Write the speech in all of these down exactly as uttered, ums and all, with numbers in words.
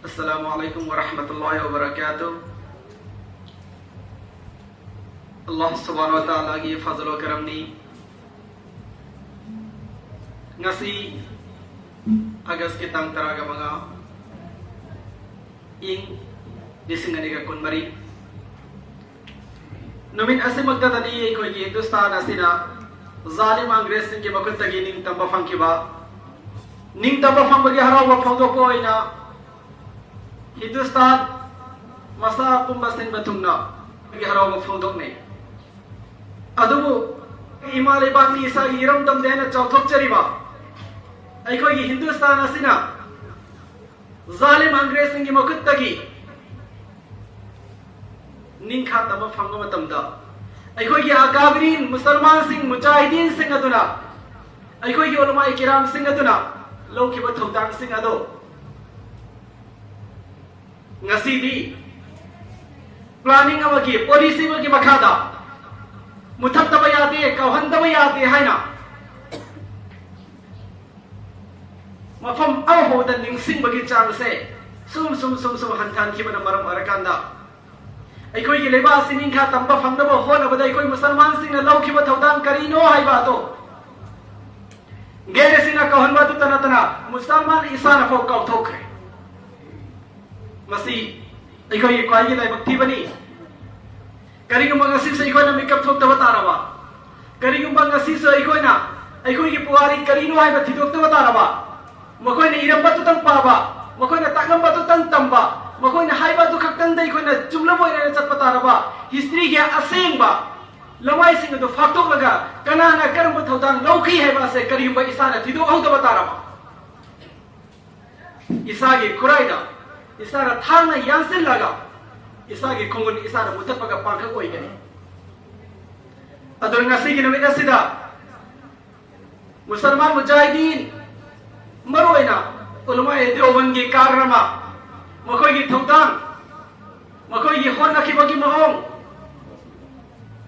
Assalamu alaikum warahmatullahi wabarakatuh. Allah subhanahu wa ta'ala ꯒꯤ ꯐꯖꯜ ꯀꯔꯝꯅꯤ꯫ ꯉꯁꯤ ꯑꯥꯒꯁꯀꯤ ꯇꯥꯡ ꯇꯔꯥꯒ ꯃꯉꯥ, ꯏꯪ ꯂꯤꯁꯤꯡ ꯑꯅꯤꯒ ꯀꯨꯟꯃꯔꯤ꯫ ꯅꯨꯃꯤꯠ ꯑꯁꯤꯃꯛꯇꯗꯅꯤ ꯑꯩꯈꯣꯏꯒꯤ ꯍꯤꯟꯗꯨꯁꯇꯥꯟ ꯑꯁꯤꯅ ꯖꯥꯂꯤꯝ ꯑꯪꯒ꯭ꯔꯦꯖꯁꯤꯡꯒꯤ ꯃꯈꯨꯠꯇꯒꯤ ꯅꯤꯡꯇꯝꯕ ꯐꯪꯈꯤꯕ꯫ ꯅꯤꯡꯇꯝꯕ ꯐꯪꯕꯒꯤ ꯍꯔꯥꯎꯕ ꯐꯣꯡꯗꯣꯛꯄ ꯑꯣꯏꯅ ꯍꯤꯟꯗꯨꯁꯇꯥꯟ ꯃꯁꯥ ꯄꯨꯝꯕ ꯁꯤꯟꯕ ꯊꯨꯡꯅ ꯑꯩꯈꯣꯏꯒꯤ ꯍꯔꯥꯎꯕ ꯐꯣꯡꯗꯣꯛꯅꯩ꯫ ꯑꯗꯨꯕꯨ ꯏꯃꯥ ꯂꯩꯕꯥꯛꯅꯤ, ꯏꯁꯥꯒꯤ ꯏꯔꯝꯗꯝꯅꯤ ꯍꯥꯏꯅ ꯆꯥꯎꯊꯣꯛꯆꯔꯤꯕ ꯑꯩꯈꯣꯏꯒꯤ ꯍꯤꯟꯗꯨꯁꯇꯥꯟ ꯑꯁꯤꯅ ꯖꯥꯂꯤꯝ ꯑꯪꯒ꯭ꯔꯦꯖꯁꯤꯡꯒꯤ ꯃꯈꯨꯠꯇꯒꯤ ꯅꯤꯡꯈꯥ ꯇꯝꯕ ꯐꯪꯕ ꯃꯇꯝꯗ, ꯑꯩꯈꯣꯏꯒꯤ ꯑꯀꯥꯕꯤꯔꯤꯟ ꯃꯨꯁꯜꯃꯥꯟꯁꯤꯡ, ꯃꯨꯖꯥꯍꯤꯗꯤꯟꯁꯤꯡ ꯑꯗꯨꯅ, ꯑꯩꯈꯣꯏꯒꯤ ꯎꯂꯃꯥꯏ ꯀꯤꯔꯥꯝꯁꯤꯡ ꯑꯗꯨꯅ ꯂꯧꯈꯤꯕ ꯊꯧꯗꯥꯡꯁꯤꯡ ꯑꯗꯨ ꯉꯁꯤꯗꯤ planning ꯑꯃꯒꯤ, policy ꯑꯃꯒꯤ ꯃꯈꯥꯗ ꯃꯨꯊꯠꯇꯕ ꯌꯥꯗꯦ, ꯀꯥꯎꯍꯟꯗꯕ ꯌꯥꯗꯦ ꯍꯥꯏꯅ ꯃꯐꯝ ꯑꯃꯐꯥꯎꯗ ꯅꯤꯡꯁꯤꯡꯕꯒꯤ ꯆꯥꯡꯁꯦ ꯁꯨꯝ ꯁꯨꯝ ꯁꯨꯝ ꯁꯨꯝ ꯍꯟꯊꯍꯟꯈꯤꯕꯅ ꯃꯔꯝ ꯑꯣꯏꯔꯀꯥꯟꯗ, ꯑꯩꯈꯣꯏꯒꯤ ꯂꯩꯕꯥꯛ ꯑꯁꯤ ꯅꯤꯡꯈꯥ ꯇꯝꯕ ꯐꯪꯅꯕ ꯍꯣꯠꯅꯕꯗ ꯑꯩꯈꯣꯏ ꯃꯨꯁꯜꯃꯥꯟꯁꯤꯡꯅ ꯂꯧꯈꯤꯕ ꯊꯧꯗꯥꯡ ꯀꯔꯤꯅꯣ ꯍꯥꯏꯕ ꯑꯗꯨ ꯒꯦꯔꯦꯁꯤꯅ ꯀꯧꯍꯟꯕ ꯑꯗꯨꯇ ꯅꯠꯇꯅ ꯃꯨꯁꯜꯃꯥꯟ ꯏꯁꯥꯅ ꯐꯥꯎ ꯀꯥꯎꯊꯣꯛꯈ꯭ꯔꯦ꯫ ꯃꯁꯤ ꯑꯩꯈꯣꯏꯒꯤ ꯈ꯭ꯋꯥꯏꯒꯤ ꯂꯥꯏꯕꯛ ꯊꯤꯕꯅꯤ꯫ ꯀꯔꯤꯒꯨꯝꯕ ꯉꯁꯤꯁꯨ ꯑꯩꯈꯣꯏꯅ ꯃꯤꯀꯞ ꯊꯣꯛꯇꯕ ꯇꯥꯔꯕ, ꯀꯔꯤꯒꯨꯝꯕ ꯉꯁꯤꯁꯨ ꯑꯩꯈꯣꯏꯅ ꯑꯩꯈꯣꯏꯒꯤ ꯄꯨꯋꯥꯔꯤ ꯀꯔꯤꯅꯣ ꯍꯥꯏꯕ ꯊꯤꯗꯣꯛꯇꯕ ꯇꯥꯔꯕ, ꯃꯈꯣꯏꯅ ꯏꯔꯝꯕꯗꯨꯇꯪ ꯄꯥꯕ, ꯃꯈꯣꯏꯅ ꯇꯥꯛꯂꯝꯕꯗꯨꯇꯪ ꯇꯝꯕ, ꯃꯈꯣꯏꯅ ꯍꯥꯏꯕ ꯑꯗꯨ ꯈꯛꯇꯪꯗ ꯑꯩꯈꯣꯏꯅ ꯆꯨꯝꯂꯕ ꯑꯣꯏꯅ ꯆꯠꯄ ꯇꯥꯔꯕ, historyꯒꯤ ꯑꯁꯦꯡꯕ ꯂꯃꯥꯏꯁꯤꯡ ꯑꯗꯨ ꯐꯥꯛꯇꯣꯛꯂꯒ ꯀꯅꯥꯅ ꯀꯔꯝꯕ ꯊꯧꯗꯥꯡ ꯂꯧꯈꯤ ꯍꯥꯏꯕ ꯑꯁꯦ ꯀꯔꯤꯒꯨꯝꯕ ꯏꯁꯥꯅ ꯊꯤꯗꯣꯛꯍꯧꯗꯕ ꯇꯥꯔꯕ, ꯏꯁꯥꯒꯤ ꯈꯨꯔꯥꯏꯗ ꯏꯁꯥꯅ ꯊꯥꯡꯅ ꯌꯥꯟꯁꯤꯜꯂꯒ ꯏꯁꯥꯒꯤ ꯈꯣꯡꯒꯨꯟ ꯏꯁꯥꯅ ꯃꯨꯊꯠꯄꯒ ꯄꯥꯡꯈꯛ ꯑꯣꯏꯒꯅꯤ꯫ ꯑꯗꯨꯅ ꯉꯁꯤꯒꯤ ꯅꯨꯃꯤꯠ ꯑꯁꯤꯗ ꯃꯨꯁꯜꯃꯥꯟ ꯃꯨꯖꯥꯍꯤꯗꯤꯟ, ꯃꯔꯨꯑꯣꯏꯅ ꯎꯂꯃꯥ ꯗꯦꯋꯕꯟꯒꯤ ꯀꯥꯔꯅꯥꯃꯥ, ꯃꯈꯣꯏꯒꯤ ꯊꯧꯗꯥꯡ, ꯃꯈꯣꯏꯒꯤ ꯍꯣꯠꯅꯈꯤꯕꯒꯤ ꯃꯑꯣꯡ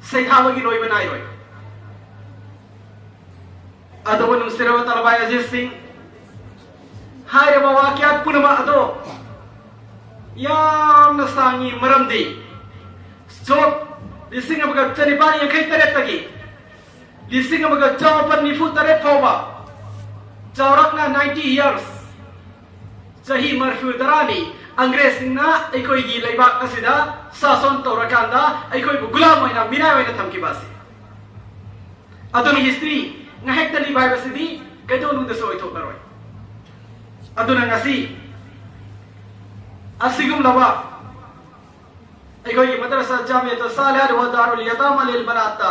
ꯁꯩꯊꯥꯕꯒꯤ ꯂꯣꯏꯕ ꯅꯥꯏꯔꯣꯏ꯫ ꯑꯗꯨꯕꯨ ꯅꯨꯡꯁꯤꯔꯕ ꯇꯂꯕꯥꯏ ꯑꯖꯤꯖꯁꯤꯡ, ꯍꯥꯏꯔꯤꯕ ꯋꯥꯀꯤꯌꯥꯠ ꯄꯨꯝꯅꯃꯛ ꯑꯗꯣ ꯌꯥꯝꯅ ꯁꯥꯡꯉꯤ, ꯃꯔꯝꯗꯤ ꯁꯣꯛ ꯂꯤꯁꯤꯡ ꯑꯃꯒ ꯆꯅꯤꯄꯥꯟ ꯌꯥꯡꯈꯩ ꯇꯔꯦꯠꯇꯒꯤ ꯂꯤꯁꯤꯡ ꯑꯃꯒ ꯆꯃꯥꯄꯟ ꯅꯤꯐꯨ ꯇꯔꯦꯠ ꯐꯥꯎꯕ ꯆꯥꯎꯔꯥꯛꯅ ninety years, ꯆꯍꯤ ꯃꯔꯤꯐꯨ ꯇꯔꯥꯅꯤ ꯑꯪꯒ꯭ꯔꯦꯖꯁꯤꯡꯅ ꯑꯩꯈꯣꯏꯒꯤ ꯂꯩꯕꯥꯛ ꯑꯁꯤꯗ ꯁꯥꯁꯣꯟ ꯇꯧꯔꯀꯥꯟꯗ ꯑꯩꯈꯣꯏꯕꯨ ꯒꯨꯂꯥꯝ ꯑꯣꯏꯅ, ꯃꯤꯅꯥꯏ ꯑꯣꯏꯅ ꯊꯝꯈꯤꯕ ꯑꯁꯤ꯫ ꯑꯗꯨꯅ history ꯉꯥꯏꯍꯥꯛꯇ ꯂꯤꯕ ꯍꯥꯏꯕꯁꯤꯗꯤ ꯀꯩꯗꯧꯅꯨꯡꯗꯁꯨ ꯑꯣꯏꯊꯣꯛꯂꯔꯣꯏ꯫ ꯑꯗꯨꯅ ꯉꯁꯤ ꯑꯁꯤꯒꯨꯝꯂꯕ ꯑꯩꯈꯣꯏꯒꯤ ꯃꯗꯔꯁꯥ ꯖꯥꯃꯤꯌꯥꯇꯨ ꯁꯥꯂꯤꯍꯥꯠ ꯋꯥ ꯗꯥꯔꯨꯜ ꯌꯥꯇꯥꯃꯥ ꯂꯤꯜ ꯕꯅꯥꯠꯇ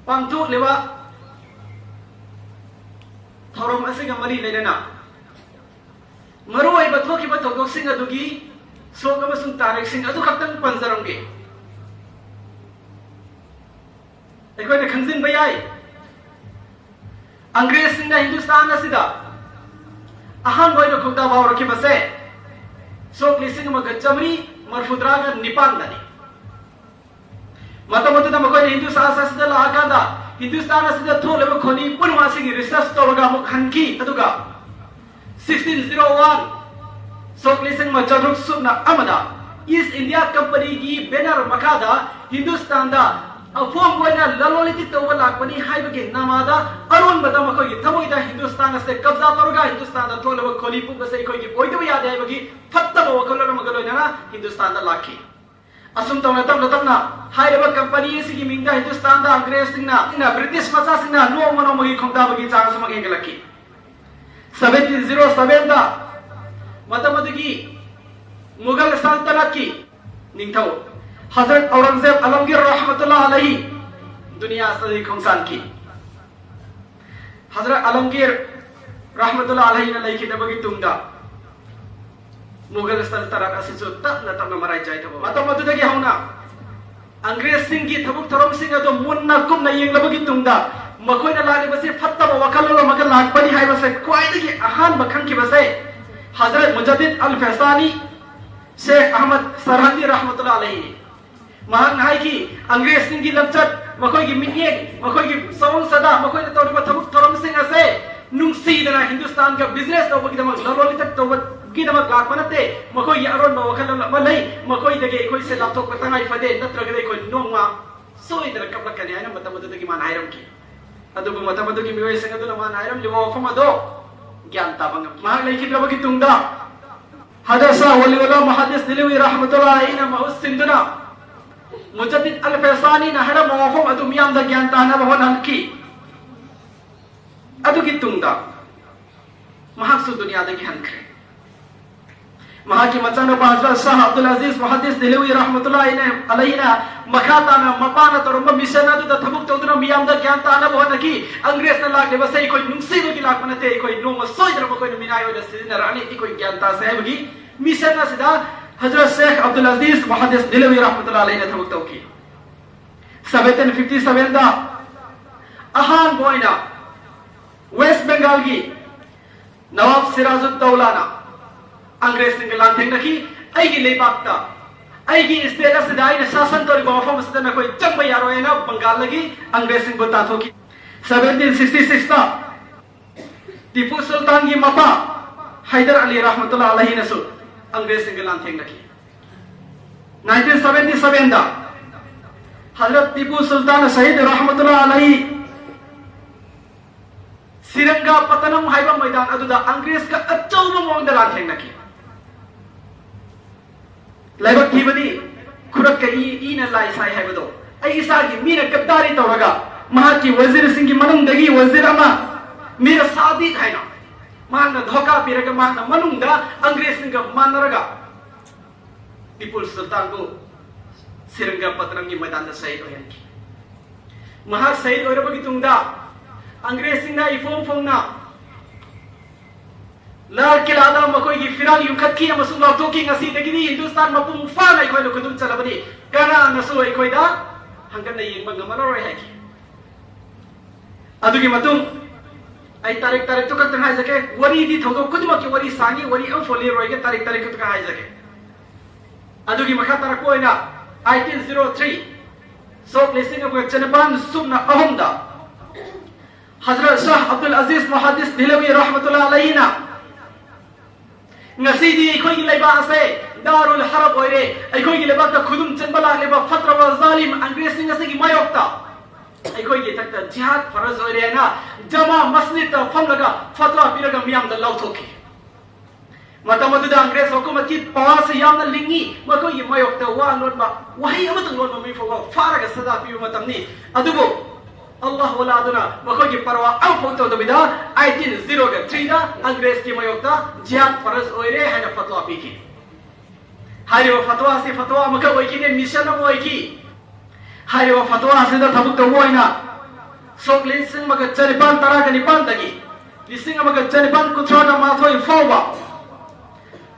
ꯄꯥꯡꯊꯣꯛꯂꯤꯕ ꯊꯧꯔꯝ ꯑꯁꯤꯒ ꯃꯔꯤ ꯂꯩꯅꯅ ꯃꯔꯨꯑꯣꯏꯕ ꯊꯣꯛꯈꯤꯕ ꯊꯧꯗꯣꯛꯁꯤꯡ ꯑꯗꯨꯒꯤ ꯁꯣꯛ ꯑꯃꯁꯨꯡ ꯇꯥꯔꯤꯛꯁꯤꯡ ꯑꯗꯨ ꯈꯛꯇꯪ ꯄꯟꯖꯔꯝꯒꯦ꯫ ꯑꯩꯈꯣꯏꯅ ꯈꯪꯖꯤꯟꯕ ꯌꯥꯏ, ꯑꯪꯒ꯭ꯔꯦꯖꯁꯤꯡꯅ ꯍꯤꯟꯗꯨꯁꯇꯥꯟ ꯑꯁꯤꯗ ꯑꯍꯥꯟꯕ ꯑꯣꯏꯅ ꯈꯣꯡꯗꯥꯕ ꯍꯧꯔꯛꯈꯤꯕꯁꯦ ꯁꯣꯛ ꯂꯤꯁꯤꯡ ꯑꯃꯒ ꯆꯥꯃꯔꯤ ꯃꯔꯤꯐꯨꯇꯔꯥꯒ ꯅꯤꯄꯥꯟꯗꯅꯤ꯫ ꯃꯇꯝ ꯑꯗꯨꯗ ꯃꯈꯣꯏꯅ ꯍꯤꯟꯗꯨꯁꯇꯥꯟ ꯑꯁꯤꯗ ꯂꯥꯛꯑꯀꯥꯟꯗ ꯍꯤꯟꯗꯨꯁꯇꯥꯟ ꯑꯁꯤꯗ ꯊꯣꯛꯂꯤꯕ ꯈꯣꯅꯤ ꯄꯨꯝꯅꯃꯛ ꯑꯁꯤꯒꯤ research ꯇꯧꯔꯒ ꯑꯃꯨꯛ ꯍꯟꯈꯤ꯫ ꯑꯗꯨꯒ sixteen zero one, ꯁꯣꯛ ꯂꯤꯁꯤꯡ ꯑꯃ ꯆꯥꯇ꯭ꯔꯨꯛ ꯁꯨꯞꯅ ꯑꯃꯗ East India Companyꯒꯤ banner ꯃꯈꯥꯗ ꯍꯤꯟꯗꯨꯁꯇꯥꯟꯗ ꯑꯐꯣꯡꯕ ꯑꯣꯏꯅ ꯂꯂꯣꯟ ꯏꯇꯤꯛ ꯇꯧꯕ ꯂꯥꯛꯄꯅꯤ ꯍꯥꯏꯕꯒꯤ ꯅꯃꯥꯗ ꯑꯔꯣꯟꯕꯗ ꯃꯈꯣꯏꯒꯤ ꯊꯃꯣꯏꯗ ꯍꯤꯟꯗꯨꯁꯇꯥꯟ ꯑꯁꯦ ꯀꯕꯖꯥ ꯇꯧꯔꯒ ꯍꯤꯟꯗꯨꯁꯇꯥꯟꯗ ꯊꯣꯛꯂꯤꯕ ꯈꯣꯅꯤ ꯄꯨꯝꯕꯁꯦ ꯑꯩꯈꯣꯏꯒꯤ ꯑꯣꯏꯗꯕ ꯌꯥꯗꯦ ꯍꯥꯏꯕꯒꯤ ꯐꯠꯇꯕ ꯋꯥꯈꯜꯂꯣꯟ ꯑꯃꯒ ꯂꯣꯏꯅꯅ ꯍꯤꯟꯗꯨꯁꯇꯥꯟꯗ ꯂꯥꯛꯈꯤ꯫ ꯑꯁꯨꯝ ꯇꯧꯅ ꯇꯞꯅ ꯇꯞꯅ ꯍꯥꯏꯔꯤꯕ company ꯑꯁꯤꯒꯤ ꯃꯤꯡꯗ ꯍꯤꯟꯗꯨꯁꯇꯥꯟꯗ ꯑꯪꯒ꯭ꯔꯦꯖꯁꯤꯡꯅ, ꯕ꯭ꯔꯤꯇꯤꯁ ꯃꯆꯥꯁꯤꯡꯅ ꯅꯣꯡꯃ ꯅꯣꯡꯃꯒꯤ ꯈꯣꯡꯗꯥꯕꯒꯤ ꯆꯥꯡ ꯑꯁꯨꯃꯛ ꯍꯦꯟꯒꯠꯂꯛꯈꯤ꯫ Seventeen zero sevenꯗ ꯃꯇꯝ ꯑꯗꯨꯒꯤ ꯃꯨꯒꯜ ꯁꯜꯇꯅꯠꯀꯤ ꯅꯤꯡꯊꯧ ꯍꯖꯔꯠ ꯑꯧꯔꯪꯖꯦꯕ ꯑꯂꯝꯒꯤꯔ ꯔꯍꯃꯇꯨꯜꯂꯥ ꯑꯂꯩꯍꯤ ꯗꯨꯅꯤꯌꯥ ꯑꯁꯤꯗꯒꯤ ꯈꯣꯡꯁꯥꯟꯈꯤ꯫ ꯍꯖꯔꯠ ꯑꯂꯝꯒꯤꯔ ꯔꯍꯃꯇꯨꯜꯂꯥ ꯑꯂꯩꯍꯤꯅ ꯂꯩꯈꯤꯗꯕꯒꯤ ꯇꯨꯡꯗ ꯃꯨꯒꯜ ꯁꯜꯇꯅꯠ ꯑꯁꯤꯁꯨ ꯇꯞꯅ ꯇꯞꯅ ꯃꯔꯥꯏ ꯆꯥꯏꯊꯕ ꯍꯧꯔꯛꯏ꯫ ꯃꯇꯝ ꯑꯗꯨꯗꯒꯤ ꯍꯧꯅ ꯑꯪꯒ꯭ꯔꯦꯖꯁꯤꯡꯒꯤ ꯊꯕꯛ ꯊꯧꯔꯝꯁꯤꯡ ꯑꯗꯨ ꯃꯨꯟꯅ ꯀꯨꯞꯅ ꯌꯦꯡꯂꯕꯒꯤ ꯇꯨꯡꯗ ꯃꯈꯣꯏꯅ ꯂꯥꯛꯂꯤꯕꯁꯤ ꯐꯠꯇꯕ ꯋꯥꯈꯜꯂꯣꯟ ꯑꯃꯒ ꯂꯥꯛꯄꯅꯤ ꯍꯥꯏꯕꯁꯦ ꯈ꯭ꯋꯥꯏꯗꯒꯤ ꯑꯍꯥꯟꯕ ꯈꯪꯈꯤꯕꯁꯦ ꯍꯖꯔꯠ ꯃꯨꯖꯗꯤꯗ ꯑꯜ ꯐꯦꯁꯥꯅꯤ ꯁꯦꯈ ꯑꯍꯃꯗ ꯁꯔꯍꯟꯗꯤ ꯔꯍꯃꯇꯨꯜꯂꯥ ꯑꯂꯩꯍꯤꯅꯤ꯫ ꯃꯍꯥꯛꯅ ꯍꯥꯏꯈꯤ, ꯑꯪꯒ꯭ꯔꯦꯖꯁꯤꯡꯒꯤ ꯂꯝꯆꯠ, ꯃꯈꯣꯏꯒꯤ ꯃꯤꯠꯌꯦꯡ, ꯃꯈꯣꯏꯒꯤ ꯁꯑꯣꯡ ꯁꯥꯗꯥ, ꯃꯈꯣꯏꯅ ꯇꯧꯔꯤꯕ ꯊꯕꯛ ꯊꯧꯔꯝꯁꯤꯡ ꯑꯁꯦ ꯅꯨꯡꯁꯤꯗꯅ ꯍꯤꯟꯗꯨꯁꯇꯥꯟꯒ business ꯇꯧꯕꯒꯤꯗꯃꯛ, ꯂꯂꯣꯟ ꯏꯇꯤꯛ ꯇꯧꯕ ꯒꯤꯗꯃꯛ ꯂꯥꯛꯄ ꯅꯠꯇꯦ꯫ ꯃꯈꯣꯏꯒꯤ ꯑꯔꯣꯟꯕ ꯋꯥꯈꯜꯂꯣꯟ ꯑꯃ ꯂꯩ꯫ ꯃꯈꯣꯏꯗꯒꯤ ꯑꯩꯈꯣꯏꯁꯦ ꯂꯥꯞꯊꯣꯛꯄ ꯇꯉꯥꯏ ꯐꯗꯦ, ꯅꯠꯇ꯭ꯔꯒꯗꯤ ꯑꯩꯈꯣꯏ ꯅꯣꯡꯃ ꯁꯣꯏꯗꯅ ꯀꯞꯂꯛꯀꯅꯤ ꯍꯥꯏꯅ ꯃꯇꯝ ꯑꯗꯨꯗꯒꯤ ꯃꯥꯅ ꯍꯥꯏꯔꯝꯈꯤ꯫ ꯑꯗꯨꯕꯨ ꯃꯇꯝ ꯑꯗꯨꯒꯤ ꯃꯤꯑꯣꯏꯁꯤꯡ ꯑꯗꯨꯅ ꯃꯥꯅ ꯍꯥꯏꯔꯝꯂꯤꯕ ꯋꯥꯐꯝ ꯑꯗꯣ ꯒ꯭ꯌꯥꯟ ꯇꯥꯕ ꯉꯝꯈꯤ꯫ ꯃꯍꯥꯛ ꯂꯩꯈꯤꯗ꯭ꯔꯕꯒꯤ ꯇꯨꯡꯗ ꯍꯗꯁꯥ ꯋꯥꯂꯤꯎꯜꯂꯥ ꯃꯨꯍꯥꯗꯤꯁ ꯗꯤꯂꯋꯤ ꯔꯍꯃꯇꯨꯜꯂꯥꯍꯤꯅ ꯃꯍꯨꯠ ꯁꯤꯟꯗꯨꯅ ꯃꯨꯖꯗꯤꯗ ꯑꯜ ꯐꯦꯁꯥꯅꯤꯅ ꯍꯥꯏꯔꯝꯕ ꯋꯥꯐꯝ ꯑꯗꯨ ꯃꯤꯌꯥꯝꯗ ꯒ꯭ꯌꯥꯟ ꯇꯥꯅꯕ ꯍꯣꯠꯅꯍꯟꯈꯤ꯫ ꯑꯗꯨꯒꯤ ꯇꯨꯡꯗ ꯃꯍꯥꯛꯁꯨ ꯗꯨꯅꯤꯌꯥꯗꯒꯤ ꯍꯟꯈ꯭ꯔꯦ꯫ ꯃꯍꯥꯛꯀꯤ ꯃꯆꯥꯅꯨꯄꯥ ꯍꯖꯔꯠ ꯁꯥꯍ ꯑꯕꯗꯨꯜ ꯑꯖꯤꯖ ꯃꯨꯍꯥꯗꯤꯁ ꯗꯤꯂꯋꯤ ꯔꯍꯃꯇꯨꯜꯂꯥꯍꯤ ꯑꯂꯩꯍꯤꯅ ꯃꯈꯥ ꯇꯥꯅ ꯃꯄꯥꯅ ꯇꯧꯔꯝꯕ ꯃꯤꯁꯟ ꯑꯗꯨꯗ ꯊꯕꯛ ꯇꯧꯗꯨꯅ ꯃꯤꯌꯥꯝꯗ ꯒ꯭ꯌꯥꯟ ꯇꯥꯅꯕ ꯍꯣꯠꯅꯈꯤ꯫ ꯑꯪꯒ꯭ꯔꯦꯖꯅ ꯂꯥꯛꯂꯤꯕꯁꯦ ꯑꯩꯈꯣꯏ ꯅꯨꯡꯁꯤꯕꯒꯤ ꯂꯥꯛꯄ ꯅꯠꯇꯦ, ꯑꯩꯈꯣꯏ ꯅꯣꯡꯃ ꯁꯣꯏꯗꯅ ꯃꯈꯣꯏꯅ ꯃꯤꯅꯥꯏ ꯑꯣꯏꯅ ꯁꯤꯖꯤꯟꯅꯔꯛꯑꯅꯤ, ꯑꯩꯈꯣꯏ ꯒ꯭ꯌꯥꯟ ꯇꯥꯁꯦ ꯍꯥꯏꯕꯒꯤ ꯃꯤꯁꯟ ꯑꯁꯤꯗ ꯍꯖꯔꯠ ꯁꯦꯈ ꯑꯕꯗꯨꯜ ꯑꯖꯤꯖ ꯃꯨꯍꯥꯗꯤꯁ ꯗꯤꯂꯋꯤ ꯔꯍꯃꯇꯨꯜꯂꯥꯍꯤ ꯑꯂꯩꯍꯤꯅ ꯊꯕꯛ ꯇꯧꯈꯤ꯫ ꯁꯚꯦꯟꯇꯤꯟ ꯐꯤꯐꯇꯤ ꯁꯚꯦꯟꯗ ꯑꯍꯥꯟꯕ ꯑꯣꯏꯅ ꯋꯦꯁ ꯕꯦꯡꯒꯥꯜꯒꯤ ꯅꯋꯥꯕ ꯁꯤꯔꯥꯖꯨꯗ ꯗꯧꯂꯥꯅ ꯑꯪꯒ꯭ꯔꯦꯖꯁꯤꯡꯒ ꯂꯥꯟꯊꯦꯡꯅꯈꯤ꯫ "ꯑꯩꯒꯤ ꯂꯩꯕꯥꯛꯇ, ꯑꯩꯒꯤ ꯁ꯭ꯇꯦꯠ ꯑꯁꯤꯗ ꯑꯩꯅ ꯁꯥꯁꯟ ꯇꯧꯔꯤꯕ ꯃꯐꯝ ꯑꯁꯤꯗ ꯅꯈꯣꯏ ꯆꯪꯕ ꯌꯥꯔꯣꯏ" ꯍꯥꯏꯅ ꯕꯪꯒꯥꯜꯗꯒꯤ ꯑꯪꯒ꯭ꯔꯦꯖꯁꯤꯡꯕꯨ ꯇꯥꯟꯊꯣꯛꯈꯤ꯫ ꯁꯚꯦꯟꯇꯤꯟ ꯁꯤꯛꯁꯇꯤ ꯁꯤꯛꯁꯇ ꯇꯤꯄꯨ ꯁꯨꯜꯇꯥꯟꯒꯤ ꯃꯄꯥ ꯍꯥꯏꯗꯔ ꯑꯂꯤ ꯔꯍꯃꯇꯨꯜꯂꯥ ꯑꯂꯍꯤꯅꯁꯨ ꯑꯪꯒ꯭ꯔꯦꯖꯁꯤꯡꯒ ꯂꯥꯟꯊꯦꯡꯅꯈꯤ꯫ ꯅꯥꯏꯟꯇꯤꯟ ꯁꯚꯦꯟꯇꯤ ꯁꯚꯦꯟꯗ ꯍꯖꯔꯠ ꯇꯤꯄꯨ ꯁꯨꯜꯇꯥꯟ ꯁꯍꯤꯗ ꯔꯍꯃꯇꯨꯜꯂꯥ ꯑꯂꯍꯤ ꯁꯤꯔꯪꯒꯥ ꯄꯇꯅꯝ ꯍꯥꯏꯕ ꯃꯩꯗꯥꯟ ꯑꯗꯨꯗ ꯑꯪꯒ꯭ꯔꯦꯖꯀ ꯑꯆꯧꯕ ꯃꯑꯣꯡꯗ ꯂꯥꯟꯊꯦꯡꯅꯈꯤ꯫ ꯂꯥꯏꯕꯛ ꯊꯤꯕꯗꯤ ꯈꯨꯔꯛꯀ ꯏ, ꯏꯅ ꯂꯥꯏ ꯁꯥꯏ ꯍꯥꯏꯕꯗꯣ, ꯑꯩ ꯏꯁꯥꯒꯤ ꯃꯤꯅ ꯒꯗꯥꯔꯤ ꯇꯧꯔꯒ ꯃꯍꯥꯛꯀꯤ ꯋꯖꯤꯔꯁꯤꯡꯒꯤ ꯃꯅꯨꯡꯗꯒꯤ ꯋꯖꯤꯔ ꯑꯃ ꯃꯤꯔ ꯁꯥꯗꯤꯛ ꯍꯥꯏꯅ ꯃꯍꯥꯛꯅ ꯙꯣꯀꯥ ꯄꯤꯔꯒ ꯃꯍꯥꯛꯅ ꯃꯅꯨꯡꯗ ꯑꯪꯒ꯭ꯔꯦꯖꯁꯤꯡꯒ ꯃꯥꯟꯅꯔꯒ ꯇꯤꯄꯨ ꯁꯨꯜꯇꯥꯟꯕꯨ ꯁꯤꯔꯪꯒꯥ ꯄꯇꯅꯝꯒꯤ ꯃꯩꯗꯥꯟꯗ ꯁꯍꯤꯗ ꯑꯣꯏꯍꯟꯈꯤ꯫ ꯃꯍꯥꯛ ꯁꯍꯤꯗ ꯑꯣꯏꯔꯕꯒꯤ ꯇꯨꯡꯗ ꯑꯪꯒ꯭ꯔꯦꯖꯁꯤꯡꯅ ꯏꯐꯣꯡ ꯐꯣꯡꯅ ꯂꯥꯜ ꯀꯤꯂꯥꯗ ꯃꯈꯣꯏꯒꯤ ꯐꯤꯔꯥꯜ ꯌꯨꯡꯈꯠꯈꯤ ꯑꯃꯁꯨꯡ ꯂꯥꯎꯊꯣꯛꯈꯤ, "ꯉꯁꯤꯗꯒꯤꯗꯤ ꯍꯤꯟꯗꯨꯁꯇꯥꯟ ꯃꯄꯨꯡ ꯐꯥꯅ ꯑꯩꯈꯣꯏꯅ ꯈꯨꯗꯨꯝ ꯆꯜꯂꯕꯅꯤ, ꯀꯅꯥꯅꯁꯨ ꯑꯩꯈꯣꯏꯗ ꯍꯟꯒꯠꯅ ꯌꯦꯡꯕ ꯉꯝꯃꯔꯣꯏ" ꯍꯥꯏꯈꯤ꯫ ꯑꯗꯨꯒꯤ ꯃꯇꯨꯡ ꯑꯩ ꯇꯥꯔꯤꯛ ꯇꯥꯔꯤꯛꯇꯨ ꯈꯛꯇꯪ ꯍꯥꯏꯖꯒꯦ, ꯋꯥꯔꯤꯗꯤ ꯊꯧꯗꯣꯛ ꯈꯨꯗꯤꯡꯃꯛꯀꯤ ꯋꯥꯔꯤ ꯁꯥꯡꯉꯤ, ꯋꯥꯔꯤ ꯑꯃꯐꯥꯎ ꯂꯤꯔꯣꯏꯒꯦ, ꯇꯥꯔꯤꯛ ꯇꯥꯔꯤꯛ ꯈꯛꯇꯪ ꯍꯥꯏꯖꯒꯦ꯫ ꯑꯗꯨꯒꯤ ꯃꯈꯥ ꯇꯥꯔꯛꯄ ꯑꯣꯏꯅ ꯑꯩꯇꯤꯟ ꯖꯤꯔꯣ ꯊ꯭ꯔꯤ, ꯁꯣꯛ ꯂꯤꯁꯤꯡ ꯑꯃꯒ ꯆꯅꯤꯄꯥꯟ ꯁꯨꯞꯅ ꯑꯍꯨꯝꯗ ꯍꯖꯔꯠ ꯁꯥꯍ ꯑꯕꯗꯨꯜ ꯑꯖꯤꯖ ꯃꯨꯍꯥꯗꯤꯁ ꯗꯤꯂꯋꯤ ꯔꯍꯃꯇꯨꯜꯂꯥ ꯑꯂꯩꯍꯤꯅ ꯉꯁꯤꯗꯤ ꯑꯩꯈꯣꯏꯒꯤ ꯂꯩꯕꯥꯛ ꯑꯁꯦ ꯗꯥꯔꯨꯜ ꯍꯔꯕ ꯑꯣꯏꯔꯦ꯫ ꯑꯩꯈꯣꯏꯒꯤ ꯂꯩꯕꯥꯛꯇ ꯈꯨꯗꯨꯝ ꯆꯟꯕ ꯂꯥꯛꯂꯤꯕ ꯐꯠꯇ꯭ꯔꯕ ꯖꯥꯂꯤꯝ ꯑꯪꯒ꯭ꯔꯦꯖꯁꯤꯡ ꯑꯁꯤꯒꯤ ꯃꯥꯌꯣꯛꯇ ꯑꯩꯈꯣꯏꯒꯤ ꯏꯊꯛꯇ ꯖꯤꯍꯥꯗ ꯐꯔꯖ ꯑꯣꯏꯔꯦ ꯍꯥꯏꯅ ꯖꯃꯥ ꯃꯁꯖꯤꯗꯇ ꯐꯝꯂꯒ ꯐꯠꯋꯥ ꯄꯤꯔꯒ ꯃꯤꯌꯥꯝꯗ ꯂꯥꯎꯊꯣꯛꯈꯤ꯫ ꯃꯇꯝ ꯑꯗꯨꯗ ꯑꯪꯒ꯭ꯔꯦꯖ ꯍꯨꯀꯨꯃꯠꯀꯤ ꯄꯋꯥꯔꯁꯤ ꯌꯥꯝꯅ ꯂꯤꯡꯉꯤ꯫ ꯃꯈꯣꯏꯒꯤ ꯃꯥꯌꯣꯛꯇ ꯋꯥ ꯂꯣꯟꯕ, ꯋꯥꯍꯩ ꯑꯃꯇꯪ ꯂꯣꯟꯕ ꯃꯤ ꯐꯥꯎꯕ ꯐꯥꯔꯒ ꯁꯖꯥ ꯄꯤꯕ ꯃꯇꯝꯅꯤ꯫ ꯑꯗꯨꯕꯨ ꯑꯜꯂꯥꯍ ꯋꯥꯂꯥ ꯑꯗꯨꯅ ꯃꯈꯣꯏꯒꯤ ꯄꯔꯋꯥ ꯑꯃꯐꯥꯎ ꯇꯧꯗꯕꯤꯗ ꯑꯩꯠꯇꯤꯟ ꯖꯤꯔꯣꯒ ꯊ꯭ꯔꯤꯗ ꯑꯪꯒ꯭ꯔꯦꯖꯀꯤ ꯃꯥꯌꯣꯛꯇ ꯖꯤꯍꯥꯗ ꯐꯔꯖ ꯑꯣꯏꯔꯦ ꯍꯥꯏꯅ ꯐꯠꯋꯥ ꯄꯤꯈꯤ꯫ ꯍꯥꯏꯔꯤꯕ ꯐꯠꯋꯥ ꯑꯁꯤ ꯐꯠꯋꯥ ꯑꯃꯈꯛ ꯑꯣꯏꯈꯤꯗꯦ, ꯃꯤꯁꯟ ꯑꯃ ꯑꯣꯏꯈꯤ꯫ ꯍꯥꯏꯔꯤꯕ ꯐꯠꯋꯥ ꯑꯁꯤꯗ ꯊꯕꯛ ꯇꯧꯕ ꯑꯣꯏꯅ ꯁꯣꯛ ꯂꯤꯁꯤꯡ ꯑꯃꯒ ꯆꯅꯤꯄꯥꯟ ꯇꯔꯥꯒ ꯅꯤꯄꯥꯟꯗꯒꯤ ꯂꯤꯁꯤꯡ ꯑꯃꯒ ꯆꯅꯤꯄꯥꯟ ꯀꯨꯟꯊ꯭ꯔꯥꯒ ꯃꯥꯊꯣꯏ ꯐꯥꯎꯕ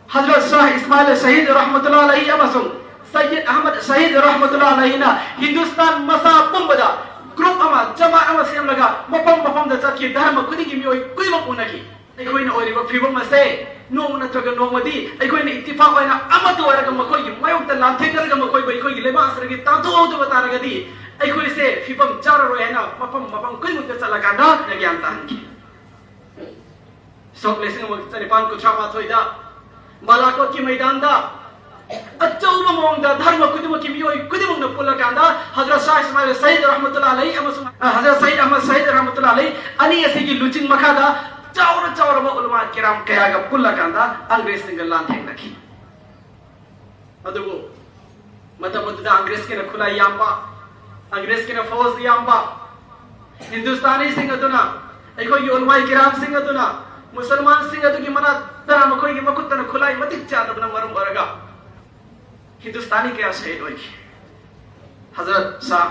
ꯍꯖꯔꯠ ꯁꯥꯍ ꯏꯁꯃꯥꯏꯜ ꯁꯍꯤꯗ ꯔꯍꯃꯇꯨꯜꯂꯥꯍꯤ ꯑꯂꯩꯍꯤ ꯑꯃꯁꯨꯡ ꯁꯌꯤꯗ ꯑꯍꯃꯗ ꯁꯍꯤꯗ ꯔꯍꯃꯇꯨꯜꯂꯥꯍꯤ ꯑꯂꯩꯍꯤꯅ ꯍꯤꯟꯗꯨꯁꯇꯥꯟ ꯃꯆꯥ ꯄꯨꯝꯕꯗ ꯒ꯭ꯔꯨꯞ ꯑꯃ, ꯖꯃꯥꯠ ꯑꯃ ꯁꯦꯝꯂꯒ ꯃꯐꯝ ꯃꯐꯝꯗ ꯆꯠꯈꯤ꯫ ꯙꯔꯃ ꯈꯨꯗꯤꯡꯒꯤ ꯃꯤꯑꯣꯏ ꯈꯨꯗꯤꯡꯃꯛ ꯎꯅꯈꯤ꯫ ꯑꯩꯈꯣꯏꯅ ꯑꯣꯏꯔꯤꯕ ꯐꯤꯕꯝ ꯑꯁꯦ ꯅꯣꯡꯃ ꯅꯠꯇ꯭ꯔꯒ ꯅꯣꯡꯃꯗꯤ ꯑꯩꯈꯣꯏꯅ ꯏꯠꯇꯤꯐꯥꯛ ꯑꯣꯏꯅ ꯑꯃꯠꯇ ꯑꯣꯏꯔꯒ ꯃꯈꯣꯏꯒꯤ ꯃꯥꯌꯣꯛꯇ ꯂꯥꯟꯊꯦꯡꯅꯔꯒ ꯃꯈꯣꯏꯕꯨ ꯑꯩꯈꯣꯏꯒꯤ ꯂꯩꯕꯥꯛ ꯑꯁꯤꯗꯒꯤ ꯇꯥꯟꯊꯣꯛꯍꯧꯗꯕ ꯇꯥꯔꯒꯗꯤ ꯑꯩꯈꯣꯏꯁꯦ ꯐꯤꯕꯝ ꯆꯥꯔꯔꯣꯏ ꯍꯥꯏꯅ ꯃꯐꯝ ꯃꯐꯝ ꯈꯨꯗꯤꯡꯃꯛꯇ ꯆꯠꯂꯀꯥꯟꯗ ꯒ꯭ꯌꯥꯟ ꯇꯥꯍꯟꯈꯤ꯫ ꯁꯣꯛ ꯂꯤꯁꯤꯡ ꯑꯃ ꯆꯅꯤꯄꯥꯟ ꯀꯨꯟꯊ꯭ꯔꯥ ꯃꯥꯊꯣꯏꯗ ꯕꯥꯂꯥꯀꯣꯠꯀꯤ ꯃꯩꯗꯥꯟꯗ ꯑꯆꯧꯕ ꯃꯑꯣꯡꯗ ꯙꯔꯃ ꯈꯨꯗꯤꯡꯃꯛꯀꯤ ꯃꯤꯑꯣꯏ ꯈꯨꯗꯤꯡꯃꯛꯅ ꯄꯨꯜꯂꯀꯥꯟꯗ ꯍꯖꯔꯠ ꯁꯥꯍ ꯏꯁꯃꯥꯏꯜ ꯁꯌꯤꯗ ꯔꯍꯃꯇꯨꯜꯂꯥꯍꯤ ꯑꯂꯩꯍꯤ ꯑꯃꯁꯨꯡ, ꯑ, ꯍꯖꯔꯠ ꯁꯌꯤꯗ ꯑꯍꯃꯗ ꯁꯌꯤꯗ ꯔꯍꯃꯇꯨꯜꯂꯥꯍꯤ ꯑꯂꯩꯍꯤ ꯑꯅꯤ ꯑꯁꯤꯒꯤ ꯂꯨꯆꯤꯡ ꯃꯈꯥꯗ ꯆꯥꯎꯔ ꯆꯥꯎꯔꯕ ꯎꯂꯃꯥ ꯀꯤꯔꯥꯝ ꯀꯌꯥꯒ ꯄꯨꯜꯂꯀꯥꯟꯗ ꯑꯪꯒ꯭ꯔꯦꯖꯁꯤꯡꯒ ꯂꯥꯟꯊꯦꯡꯅꯈꯤ꯫ ꯑꯗꯨꯕꯨ ꯃꯇꯝ ꯑꯗꯨꯗ ꯑꯪꯒ꯭ꯔꯦꯖꯀꯤꯅ ꯈꯨꯠꯂꯥꯏ ꯌꯥꯝꯕ, ꯑꯪꯒ꯭ꯔꯦꯖꯀꯤꯅ ꯐꯧꯖ ꯌꯥꯝꯕ, ꯍꯤꯟꯗꯨꯁꯇꯥꯅꯤꯁꯤꯡ ꯑꯗꯨꯅ, ꯑꯩꯈꯣꯏꯒꯤ ꯎꯂꯃꯥꯏ ꯀꯤꯔꯥꯝꯁꯤꯡ ꯑꯗꯨꯅ, ꯃꯨꯁꯜꯃꯥꯟꯁꯤꯡ ꯑꯗꯨꯒꯤ ꯃꯅꯥꯛꯇ ꯃꯈꯣꯏꯒꯤ ꯃꯈꯨꯠꯇꯅ ꯈꯨꯠꯂꯥꯏ ꯃꯇꯤꯛ ꯆꯥꯗꯕꯅ ꯃꯔꯝ ꯑꯣꯏꯔꯒ ꯍꯤꯟꯗꯨꯁꯇꯥꯅꯤ ꯀꯌꯥ ꯁꯍꯤꯗ ꯑꯣꯏꯈꯤ꯫ ꯍꯖꯔꯠ ꯁꯥꯍ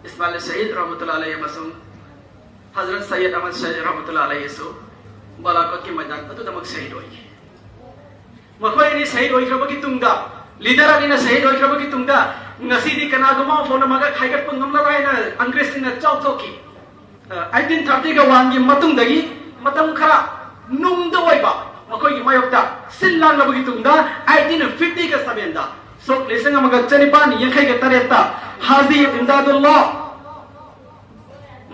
ꯏꯁꯃꯥꯏꯜ ꯁꯍꯤꯗ ꯔꯍꯃꯇꯨꯜꯂꯥꯍꯤ ꯑꯂꯩꯍꯤ ꯑꯃꯁꯨꯡ ꯍꯖꯔꯠ ꯁꯌꯤꯗ ꯑꯍꯃꯗ ꯁꯍꯤꯗ ꯔꯍꯃꯇꯨꯜꯂꯥꯍꯤ ꯑꯂꯩꯍꯤꯁꯨ ꯕꯥꯂꯥꯀꯣꯠꯀꯤ ꯃꯩꯗꯥꯟ ꯑꯗꯨꯗꯃꯛ ꯁꯍꯤꯗ ꯑꯣꯏꯈꯤ꯫ ꯃꯈꯣꯏ ꯑꯅꯤ ꯁꯍꯤꯗ ꯑꯣꯏꯈ꯭ꯔꯕꯒꯤ ꯇꯨꯡꯗ, ꯂꯤꯗꯔ ꯑꯅꯤꯅ ꯁꯍꯤꯗ ꯑꯣꯏꯈ꯭ꯔꯕꯒꯤ ꯇꯨꯡꯗ, ꯉꯁꯤꯗꯤ ꯀꯅꯥꯒꯨꯝꯕ ꯑꯃ ꯐꯥꯎꯅ ꯃꯒꯛ ꯍꯥꯏꯒꯠꯄ ꯉꯝꯂꯔꯣꯏ ꯍꯥꯏꯅ ꯑꯪꯒ꯭ꯔꯦꯖꯁꯤꯡꯅ ꯆꯥꯎꯊꯣꯛꯈꯤ꯫ ꯑꯩꯠꯇꯤꯟ ꯊꯥꯔꯇꯤꯒ ꯋꯥꯟꯒꯤ ꯃꯇꯨꯡꯗꯒꯤ ꯃꯇꯝ ꯈꯔ ꯅꯨꯡꯗ ꯑꯣꯏꯕ ꯃꯈꯣꯏꯒꯤ ꯃꯥꯌꯣꯛꯇ ꯁꯤꯜ ꯂꯥꯡꯂꯕꯒꯤ ꯇꯨꯡꯗ, ꯑꯩꯠꯇꯤꯟ ꯐꯤꯐꯇꯤꯒ ꯁꯚꯦꯟꯗ, ꯁꯣꯛ ꯂꯤꯁꯤꯡ ꯑꯃꯒ ꯆꯅꯤꯄꯥꯟ ꯌꯥꯡꯈꯩꯒ ꯇꯔꯦꯠꯇ ꯍꯥꯖꯤ ꯏꯝꯗꯥꯗꯨꯜꯂꯥ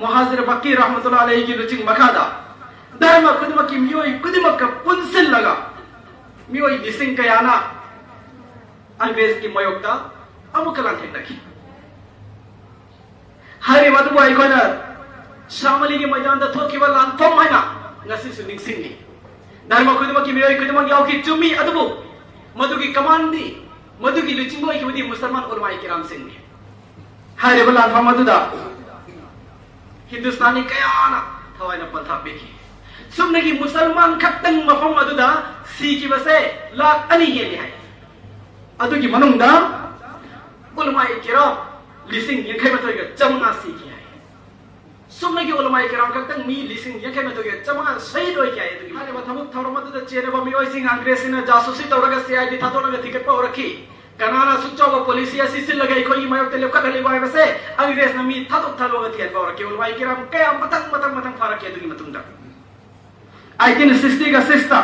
ꯃꯨꯍꯥꯖꯤꯔ ꯐꯀꯤꯔ ꯔꯍꯃꯇꯨꯜꯂꯥꯍꯤ ꯑꯂꯩꯍꯤꯒꯤ ꯂꯨꯆꯤꯡ ꯃꯈꯥꯗ ꯙꯔꯃ ꯈꯨꯗꯤꯡꯃꯛꯀꯤ ꯃꯤꯑꯣꯏ ꯈꯨꯗꯤꯡꯃꯛꯀ ꯄꯨꯟꯁꯤꯜꯂꯒ ꯃꯤꯑꯣꯏ ꯂꯤꯁꯤꯡ ꯀꯌꯥꯅ ꯑꯪꯒ꯭ꯔꯦꯖꯀꯤ ꯃꯥꯌꯣꯛꯇ ꯑꯃꯨꯛꯀ ꯂꯥꯟꯊꯦꯡꯅꯈꯤ꯫ ꯍꯥꯏꯔꯤꯕ ꯑꯗꯨꯕꯨ ꯑꯩꯈꯣꯏꯅ ꯁꯥꯃꯂꯤꯒꯤ ꯃꯩꯗꯥꯟꯗ ꯊꯣꯛꯈꯤꯕ ꯂꯥꯟꯐꯝ ꯍꯥꯏꯅ ꯉꯁꯤꯁꯨ ꯅꯤꯡꯁꯤꯡꯂꯤ꯫ ꯙꯔꯃ ꯈꯨꯗꯤꯡꯃꯛꯀꯤ ꯃꯤꯑꯣꯏ ꯈꯨꯗꯤꯡꯃꯛ ꯌꯥꯎꯈꯤ, ꯆꯨꯝꯃꯤ, ꯑꯗꯨꯕꯨ ꯃꯗꯨꯒꯤ ꯀꯃꯥꯟꯗꯤ, ꯃꯗꯨꯒꯤ ꯂꯨꯆꯤꯡꯕ ꯑꯣꯏꯈꯤꯕꯗꯤ ꯃꯨꯁꯜꯃꯥꯟ ꯎꯂꯃꯥꯏ ꯀꯤꯔꯥꯝꯁꯤꯡꯅꯤ꯫ ꯍꯥꯏꯔꯤꯕ ꯂꯥꯟꯐꯝ ꯑꯗꯨꯗ ꯍꯤꯟꯗꯨꯁꯇꯥꯅꯤ ꯀꯌꯥꯅ ꯊꯋꯥꯏꯅ ꯄꯟꯊꯥ ꯄꯤꯈꯤ꯫ ꯁꯨꯞꯅꯒꯤ ꯃꯨꯁꯜꯃꯥꯟ ꯈꯛꯇꯪ ꯃꯐꯝ ꯑꯗꯨꯗ ꯁꯤꯈꯤꯕꯁꯦ ꯂꯥꯈ ꯑꯅꯤ ꯍꯦꯜꯂꯤ ꯍꯥꯏ꯫ ꯑꯗꯨꯒꯤ ꯃꯅꯨꯡꯗ ꯎꯂꯃꯥꯏ ꯀꯤꯔꯥꯝ ꯂꯤꯁꯤꯡ ꯌꯥꯡꯈꯩ ꯃꯥꯊꯣꯏꯒ ꯆꯥꯃꯉꯥ ꯁꯤꯈꯤ ꯍꯥꯏ꯫ ꯁꯨꯞꯅꯒꯤ ꯎꯂꯃꯥꯏ ꯀꯤꯔꯥꯝ ꯈꯛꯇꯪ ꯃꯤ ꯂꯤꯁꯤꯡ ꯌꯥꯡꯈꯩ ꯃꯥꯊꯣꯏꯒ ꯆꯥꯃꯉꯥ ꯁꯍꯤꯗ ꯑꯣꯏꯈꯤ ꯍꯥꯏ꯫ ꯑꯗꯨꯒꯤ ꯍꯥꯏꯔꯤꯕ ꯊꯕꯛ ꯊꯧꯔꯝ ꯑꯗꯨꯗ ꯆꯦꯟꯅꯕ ꯃꯤꯑꯣꯏꯁꯤꯡ ꯑꯪꯒ꯭ꯔꯦꯖꯁꯤꯡꯅ ꯖꯥꯁꯨꯁꯤ ꯇꯧꯔꯒ ꯁꯤ ꯑꯥꯏ ꯗꯤ ꯊꯥꯗꯣꯛꯂꯒ ꯊꯤꯒꯠꯄ ꯍꯧꯔꯛꯈꯤ꯫ ꯀꯅꯥꯅ ꯑꯁꯨꯛ ꯆꯥꯎꯕ ꯄꯣꯂꯤꯁꯤ ꯑꯁꯤ ꯁꯤꯜꯂꯒ ꯑꯩꯈꯣꯏꯒꯤ ꯃꯥꯌꯣꯛꯇ ꯂꯦꯞꯈꯠꯍꯜꯂꯤꯕ ꯍꯥꯏꯕꯁꯦ ꯑꯪꯒ꯭ꯔꯦꯖꯅ ꯃꯤ ꯊꯥꯗꯣꯛ ꯊꯥꯗꯣꯛꯑꯒ ꯊꯤꯍꯟꯕ ꯍꯧꯔꯛꯈꯤ꯫ ꯎꯂꯃꯥꯏ ꯀꯤꯔꯥꯝ ꯀꯌꯥ ꯃꯊꯪ ꯃꯊꯪ ꯃꯊꯪ ꯐꯥꯔꯛꯈꯤ꯫ ꯑꯗꯨꯒꯤ ꯃꯇꯨꯡꯗ ꯑꯩꯇꯤꯟ ꯁꯤꯛꯁꯇꯤꯒ ꯁꯤꯛꯁꯇ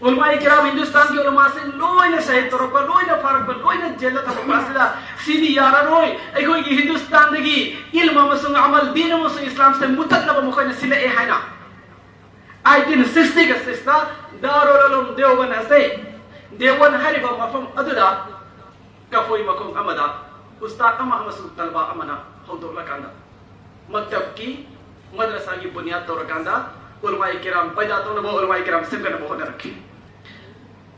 ꯎꯂꯃꯥꯏ ꯀꯤꯔꯥꯝ ꯍꯤꯟꯗꯨꯁꯇꯥꯟꯒꯤ ꯎꯂꯃꯥꯁꯤꯡ ꯂꯣꯏꯅ ꯁꯍꯤꯗ ꯇꯧꯔꯛꯄ, ꯂꯣꯏꯅ ꯐꯥꯔꯛꯄ, ꯂꯣꯏꯅ ꯖꯦꯜꯗ ꯊꯝꯃꯛꯄ ꯑꯁꯤꯗ ꯁꯤꯗꯤ ꯌꯥꯔꯔꯣꯏ, ꯑꯩꯈꯣꯏꯒꯤ ꯍꯤꯟꯗꯨꯁꯇꯥꯟꯗꯒꯤ ꯏꯜꯝ ꯑꯃꯁꯨꯡ ꯑꯃꯜ, ꯗꯤꯟ ꯑꯃꯁꯨꯡ ꯏꯁꯂꯥꯝꯁꯦ ꯃꯨꯊꯠꯅꯕ ꯃꯈꯣꯏꯅ ꯁꯤꯜꯂꯛꯑꯦ ꯍꯥꯏꯅ ꯑꯩꯇꯤꯟ ꯁꯤꯛꯁꯇꯤꯒ ꯁꯤꯛꯁꯇ ꯗꯥꯔꯨꯜ ꯎꯂꯨꯝ ꯗꯦꯋꯕꯟ ꯑꯁꯦ, ꯗꯦꯋꯕꯟ ꯍꯥꯏꯔꯤꯕ ꯃꯐꯝ ꯑꯗꯨꯗ ꯀꯐꯣꯏ ꯃꯈꯣꯡ ꯑꯃꯗ ꯎꯁꯇꯥꯗ ꯑꯃ ꯑꯃꯁꯨꯡ ꯇꯂꯕꯥ ꯑꯃꯅ ꯍꯧꯗꯣꯛꯂꯀꯥꯟꯗ ꯃꯛꯇꯕꯀꯤ, ꯃꯗ꯭ꯔꯁꯥꯒꯤ ꯕꯨꯅꯤꯌꯥꯗ ꯇꯧꯔꯀꯥꯟꯗ ꯎꯂꯃꯥꯏ ꯀꯤꯔꯥꯝ ꯄꯩꯗꯥ ꯇꯧꯅꯕ, ꯎꯂꯃꯥꯏ ꯀꯤꯔꯥꯝ ꯁꯦꯝꯒꯠꯅꯕ ꯍꯣꯠꯅꯔꯛꯈꯤ꯫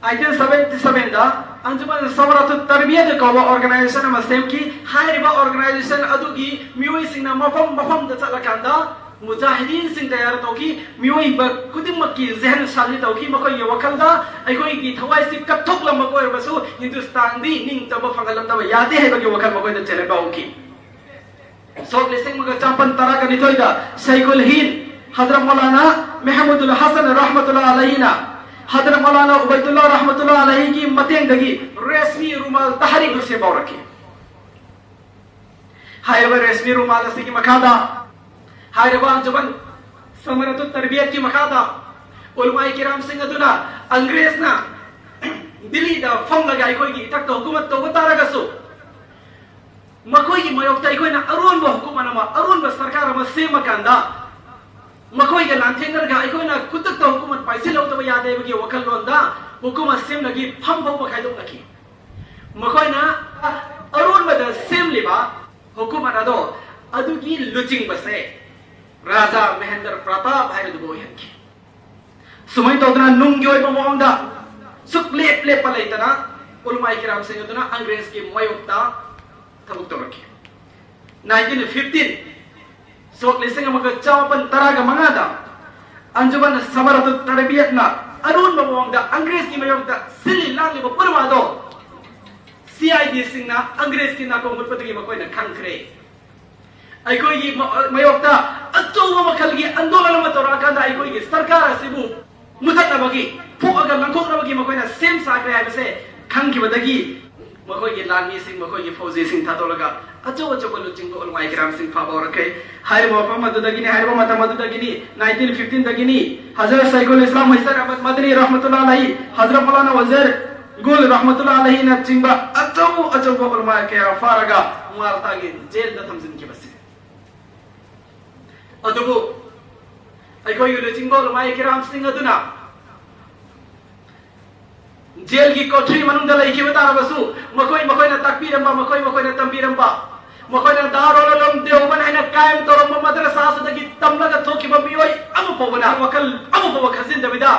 ꯑꯩꯇꯤꯟ ꯁꯚꯦꯟꯇꯤ ꯁꯚꯦꯟꯗ ꯑꯟꯖꯨꯃꯟ ꯁꯃꯔꯥꯇꯨ ꯇꯔꯕꯤꯌꯠ ꯀꯧꯕ ꯑꯣꯔꯒꯅꯥꯏꯖꯦꯁꯟ ꯑꯃ ꯁꯦꯝꯈꯤ꯫ ꯍꯥꯏꯔꯤꯕ ꯑꯣꯔꯒꯅꯥꯏꯖꯦꯁꯟ ꯑꯗꯨꯒꯤ ꯃꯤꯑꯣꯏꯁꯤꯡꯅ ꯃꯐꯝ ꯃꯐꯝꯗ ꯆꯠꯂꯀꯥꯟꯗ ꯃꯨꯖꯥꯍꯤꯗꯤꯟꯁꯤꯡ ꯇꯌꯥꯔ ꯇꯧꯈꯤ꯫ ꯃꯤꯑꯣꯏꯕ ꯈꯨꯗꯤꯡꯃꯛꯀꯤ ꯖꯦꯍꯟ ꯁꯥꯖꯤ ꯇꯧꯈꯤ꯫ ꯃꯈꯣꯏꯒꯤ ꯋꯥꯈꯜꯗ ꯑꯩꯈꯣꯏꯒꯤ ꯊꯋꯥꯏꯁꯤ ꯀꯠꯊꯣꯛꯂꯝꯕ ꯑꯣꯏꯔꯕꯁꯨ ꯍꯤꯟꯗꯨꯁꯇꯥꯟꯗꯤ ꯅꯤꯡꯇꯝꯕ ꯐꯪꯍꯜꯂꯝꯗꯕ ꯌꯥꯗꯦ ꯍꯥꯏꯕꯒꯤ ꯋꯥꯈꯜ ꯃꯈꯣꯏꯗ ꯆꯦꯜꯍꯟꯕ ꯍꯧꯈꯤ꯫ ꯁꯣꯛ ꯂꯤꯁꯤꯡ ꯑꯃꯒ ꯆꯥꯃꯥꯄꯟ ꯇꯔꯥꯒ ꯅꯤꯊꯣꯏꯗ ꯁꯩꯈꯨꯜ ꯍꯤꯟ ꯍꯖꯔꯠ ꯃꯧꯂꯥꯅꯥ ꯃꯦꯍꯃꯨꯗꯨꯜ ꯍꯁꯟ ꯔꯍꯃꯇꯨꯜꯂꯥ ꯑꯂꯩꯍꯤꯅ ꯍꯖꯔꯠ ꯃꯧꯂꯥꯅꯥ ꯎꯕꯩꯗꯨꯜꯂꯥ ꯔꯍꯃꯇꯨꯜꯂꯥ ꯑꯂꯩꯍꯤꯒꯤ ꯃꯇꯦꯡꯗꯒꯤ ꯔꯦꯁꯃꯤ ꯔꯨꯃꯥꯜ ꯇꯍꯔꯤꯛ ꯑꯁꯤ ꯍꯧꯔꯛꯈꯤ꯫ ꯍꯥꯏꯔꯤꯕ ꯔꯦꯁꯃꯤ ꯔꯨꯃꯥꯜ ꯑꯁꯤꯒꯤ ꯃꯈꯥꯗ ꯍꯥꯏꯔꯤꯕ ꯑꯟꯖꯨꯃꯟ ꯁꯃꯔꯥꯇꯨ ꯇꯔꯕꯤꯌꯠꯀꯤ ꯃꯈꯥꯗ ꯎꯂꯃꯥꯏ ꯀꯤꯔꯥꯝꯁꯤꯡ ꯑꯗꯨꯅ ꯑꯪꯒ꯭ꯔꯦꯖꯅ ꯗꯤꯜꯂꯤꯗ ꯐꯝꯂꯒ ꯑꯩꯈꯣꯏꯒꯤ ꯏꯊꯛꯇ ꯍꯨꯀꯨꯃꯠ ꯇꯧꯕ ꯇꯥꯔꯒꯁꯨ ꯃꯈꯣꯏꯒꯤ ꯃꯥꯌꯣꯛꯇ ꯑꯩꯈꯣꯏꯅ ꯑꯔꯣꯟꯕ ꯍꯨꯀꯨꯃꯠ ꯑꯃ, ꯑꯔꯣꯟꯕ ꯁꯔꯀꯥꯔ ꯑꯃ ꯁꯦꯝꯃꯀꯥꯟꯗ ꯃꯈꯣꯏꯒ ꯂꯥꯟꯊꯦꯡꯅꯔꯒ ꯑꯩꯈꯣꯏꯅ ꯈꯨꯗꯛꯇ ꯍꯨꯀꯨꯃꯠ ꯄꯥꯏꯁꯤꯜꯍꯧꯗꯕ ꯌꯥꯗꯦ ꯍꯥꯏꯕꯒꯤ ꯋꯥꯈꯜꯂꯣꯟꯗ ꯍꯨꯀꯨꯃꯠ ꯁꯦꯝꯅꯒꯤ ꯐꯝ ꯐꯥꯎꯕ ꯈꯥꯏꯗꯣꯛꯅꯈꯤ꯫ ꯃꯈꯣꯏꯅ ꯑꯔꯣꯟꯕꯗ ꯁꯦꯝꯂꯤꯕ ꯍꯨꯀꯨꯃꯠ ꯑꯗꯣ ꯑꯗꯨꯒꯤ ꯂꯨꯆꯤꯡꯕꯁꯦ ꯔꯥꯖꯥ ꯃꯍꯦꯟꯗ꯭ꯔ ꯄ꯭ꯔꯇꯥꯞ ꯍꯥꯏꯕꯗꯨꯕꯨ ꯑꯣꯏꯍꯟꯈꯤ꯫ ꯁꯨꯃꯥꯏꯅ ꯇꯧꯗꯅ ꯅꯨꯡꯒꯤ ꯑꯣꯏꯕ ꯃꯑꯣꯡꯗ ꯁꯨꯛꯂꯦꯞ ꯂꯦꯞꯄ ꯂꯩꯇꯅ ꯎꯂꯃꯥꯏ ꯀꯤꯔꯥꯝꯁꯤꯡ ꯑꯗꯨꯅ ꯑꯪꯒ꯭ꯔꯦꯖꯀꯤ ꯃꯥꯌꯣꯛꯇ ꯊꯕꯛ ꯇꯧꯔꯛꯈꯤ꯫ ꯅꯥꯏꯟꯇꯤꯟ ꯐꯤꯐꯇꯤꯟ, ꯁꯣꯛ ꯂꯤꯁꯤꯡ ꯑꯃꯒ ꯆꯃꯥꯄꯟ ꯇꯔꯥꯒ ꯃꯉꯥꯗ ꯑꯟꯖꯨꯃꯟ ꯁꯃꯔꯥꯇꯨ ꯇꯔꯕꯤꯌꯠꯅ ꯑꯔꯣꯟꯕ ꯃꯑꯣꯡꯗ ꯑꯪꯒ꯭ꯔꯦꯖꯀꯤ ꯃꯥꯌꯣꯛꯇ ꯁꯤꯜꯂꯤ ꯂꯥꯡꯂꯤꯕ ꯄꯨꯝꯅꯃꯛ ꯑꯗꯣ ꯁꯤ ꯑꯥꯏ ꯗꯤꯁꯤꯡꯅ ꯑꯪꯒ꯭ꯔꯦꯖꯀꯤ ꯅꯥꯀꯣꯡ ꯍꯨꯠꯄꯗꯒꯤ ꯃꯈꯣꯏꯅ ꯈꯪꯈ꯭ꯔꯦ꯫ ꯑꯩꯈꯣꯏꯒꯤ ꯃ-, ꯃꯥꯌꯣꯛꯇ ꯑꯆꯧꯕ ꯃꯈꯜꯒꯤ ꯑꯟꯗꯣꯂꯟ ꯑꯃ ꯇꯧꯔꯛꯑꯀꯥꯟꯗ ꯑꯩꯈꯣꯏꯒꯤ ꯁꯔꯀꯥꯔ ꯑꯁꯤꯕꯨ ꯃꯨꯊꯠꯅꯕꯒꯤ, ꯐꯨꯛꯑꯒ ꯂꯪꯊꯣꯛꯅꯕꯒꯤ ꯃꯈꯣꯏꯅ ꯁꯦꯝ ꯁꯥꯈ꯭ꯔꯦ ꯍꯥꯏꯕꯁꯦ ꯈꯪꯈꯤꯕꯗꯒꯤ ꯃꯈꯣꯏꯒꯤ ꯂꯥꯟꯃꯤꯁꯤꯡ, ꯃꯈꯣꯏꯒꯤ ꯐꯧꯖꯤꯁꯤꯡ ꯊꯥꯗꯣꯛꯂꯒ ꯑꯆꯧ ꯑꯆꯧꯕ ꯂꯨꯆꯤꯡꯕ ꯎꯂꯃꯥꯏ ꯀꯤꯔꯥꯝꯁꯤꯡ ꯐꯥꯕ ꯍꯧꯔꯛꯈ꯭ꯔꯦ꯫ ꯍꯥꯏꯔꯤꯕ ꯃꯐꯝ ꯑꯗꯨꯗꯒꯤꯅꯤ, ꯍꯥꯏꯔꯤꯕ ꯃꯇꯝ ꯑꯗꯨꯗꯒꯤꯅꯤ, ꯅꯥꯏꯟꯇꯤꯟ ꯐꯤꯐꯇꯤꯟꯗꯒꯤꯅꯤ ꯍꯖꯔꯠ ꯁꯥꯏꯈꯨꯜ ꯏꯁꯂꯥꯝ ꯍꯨꯁꯦꯟ ꯑꯍꯃꯗ ꯃꯗꯅꯤ ꯔꯍꯃꯇꯨꯜꯂꯥ ꯑꯂꯩ, ꯍꯖꯔꯠ ꯃꯧꯂꯥꯅꯥ ꯋꯖꯤꯔ ꯒꯨꯜ ꯔꯍꯃꯇꯨꯜꯂꯥ ꯑꯂꯩꯅꯆꯤꯡꯕ ꯑꯆꯧ ꯑꯆꯧꯕ ꯎꯂꯃꯥ ꯀꯌꯥ ꯐꯥꯔꯒ ꯃꯥꯜꯇꯥꯒꯤ ꯖꯦꯜꯗ ꯊꯝꯖꯤꯟꯈꯤꯕꯁꯦ꯫ ꯑꯗꯨꯕꯨ ꯑꯩꯈꯣꯏꯒꯤ ꯂꯨꯆꯤꯡꯕ ꯎꯂꯃꯥꯏ ꯀꯤꯔꯥꯝꯁꯤꯡ ꯑꯗꯨꯅ ꯖꯦꯜꯒꯤ ꯀꯣꯊꯔꯤ ꯃꯅꯨꯡꯗ ꯂꯩꯈꯤꯕ ꯇꯥꯔꯕꯁꯨ, ꯃꯈꯣꯏ ꯃꯈꯣꯏꯅ ꯇꯥꯛꯄꯤꯔꯝꯕ, ꯃꯈꯣꯏ ꯃꯈꯣꯏꯅ ꯇꯝꯕꯤꯔꯝꯕ, ꯃꯈꯣꯏꯅ ꯗꯥꯔꯨꯜ ꯎꯂꯨꯝ ꯗꯦꯋꯕꯟ ꯍꯥꯏꯅ ꯀꯥꯌꯝ ꯇꯧꯔꯝꯕ ꯃꯗ꯭ꯔꯁꯥ ꯑꯁꯤꯗꯒꯤ ꯇꯝꯂꯒ ꯊꯣꯛꯈꯤꯕ ꯃꯤꯑꯣꯏ ꯑꯃ ꯐꯥꯎꯕꯅ ꯋꯥꯈꯜ ꯑꯃ ꯐꯥꯎꯕ ꯈꯟꯖꯤꯟꯗꯕꯤꯗ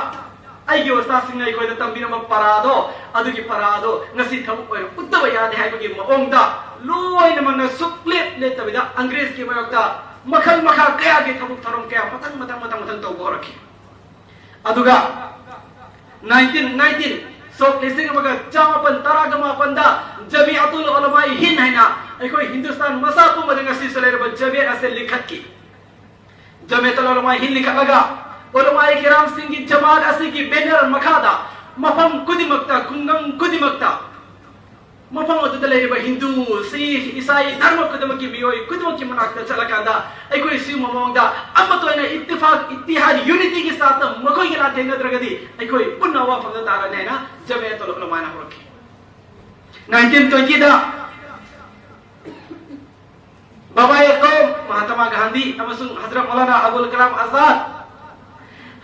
ꯑꯩꯒꯤ ꯎꯁꯇꯥꯗꯁꯤꯡꯅ ꯑꯩꯈꯣꯏꯗ ꯇꯝꯕꯤꯔꯝꯕ ꯄꯔꯥꯗꯣ, ꯑꯗꯨꯒꯤ ꯄꯔꯥꯗꯣ ꯉꯁꯤ ꯊꯕꯛ ꯑꯣꯏꯅ ꯎꯠꯇꯕ ꯌꯥꯗꯦ ꯍꯥꯏꯕꯒꯤ ꯃꯑꯣꯡꯗ ꯂꯣꯏꯅꯃꯛꯅ ꯁꯨꯛꯂꯦꯞ ꯂꯦꯞꯇꯕꯤꯗ ꯑꯪꯒ꯭ꯔꯦꯖꯀꯤ ꯃꯥꯌꯣꯛꯇ ꯃꯈꯜ ꯃꯈꯥ ꯀꯌꯥꯒꯤ ꯊꯕꯛ ꯊꯧꯔꯝ ꯀꯌꯥ ꯃꯊꯪ ꯃꯊꯪ ꯃꯊꯪ ꯃꯊꯪ ꯇꯧꯕ ꯍꯧꯔꯛꯈꯤ꯫ ꯑꯗꯨꯒ ꯅꯥꯏꯟꯇꯤꯟ ꯅꯥꯏꯟꯇꯤꯟ, ꯁꯣꯛ ꯂꯤꯁꯤꯡ ꯑꯃꯒ ꯆꯃꯥꯄꯟ ꯇꯔꯥꯒ ꯃꯥꯄꯟꯗ ꯖꯃꯤꯌꯥꯇꯨꯜ ꯎꯂꯃꯥꯏ ꯍꯤꯟ ꯍꯥꯏꯅ ꯑꯩꯈꯣꯏ ꯍꯤꯟꯗꯨꯁꯇꯥꯟ ꯃꯆꯥ ꯄꯨꯝꯕꯗ ꯉꯁꯤꯁꯨ ꯂꯩꯔꯕ ꯖꯃꯤꯌꯠ ꯑꯁꯦ ꯂꯤꯡꯈꯠꯈꯤ꯫ ꯖꯃꯤꯌꯥꯇꯨꯜ ꯎꯂꯃꯥꯏ ꯍꯤꯟ ꯂꯤꯡꯈꯠꯂꯒ ꯎꯂꯃꯥꯏ ꯀꯤꯔꯥꯝꯁꯤꯡꯒꯤ ꯖꯃꯥꯠ ꯑꯁꯤꯒꯤ ꯕꯦꯅꯔ ꯃꯈꯥꯗ ꯃꯐꯝ ꯈꯨꯗꯤꯡꯃꯛꯇ, ꯈꯨꯡꯒꯪ ꯈꯨꯗꯤꯡꯃꯛꯇ, ꯃꯐꯝ ꯑꯗꯨꯗ ꯂꯩꯔꯤꯕ ꯍꯤꯟꯗꯨ, ꯁꯤꯈ, ꯏꯁꯥꯏ ꯙꯔꯃ ꯈꯨꯗꯤꯡꯃꯛꯀꯤ ꯃꯤꯑꯣꯏ ꯈꯨꯗꯤꯡꯃꯛꯀꯤ ꯃꯅꯥꯛꯇ ꯆꯠꯂꯀꯥꯟꯗ ꯑꯩꯈꯣꯏ ꯁꯤꯒꯨꯝꯕ ꯃꯑꯣꯡꯗ ꯑꯃꯠꯇ ꯑꯣꯏꯅ ꯏꯠꯇꯤꯐꯥꯛ, ꯏꯠꯇꯤꯍꯥꯗ, ꯌꯨꯅꯤꯇꯤꯒꯤ ꯁꯥꯠꯇ ꯃꯈꯣꯏꯒ ꯂꯥꯟꯊꯦꯡꯅꯗ꯭ꯔꯒꯗꯤ ꯑꯩꯈꯣꯏ ꯄꯨꯟꯅ ꯑꯋꯥꯐꯝꯗ ꯇꯥꯔꯅꯤ ꯍꯥꯏꯅ ꯖꯃꯤꯌꯥꯇꯨꯜ ꯎꯂꯃꯥꯅ ꯍꯧꯔꯛꯈꯤ꯫ ꯅꯥꯏꯟꯇꯤꯟ ꯇ꯭ꯋꯦꯟꯇꯤꯗ ꯕꯥꯕꯥ ꯑꯦ ꯀꯧꯝ ꯃꯍꯥꯇꯃꯥ ꯒꯥꯟꯙꯤ ꯑꯃꯁꯨꯡ ꯍꯖꯔꯠ ꯃꯧꯂꯥꯅꯥ ꯑꯕꯨꯜ ꯀꯂꯥꯝ ꯑꯖꯥꯗ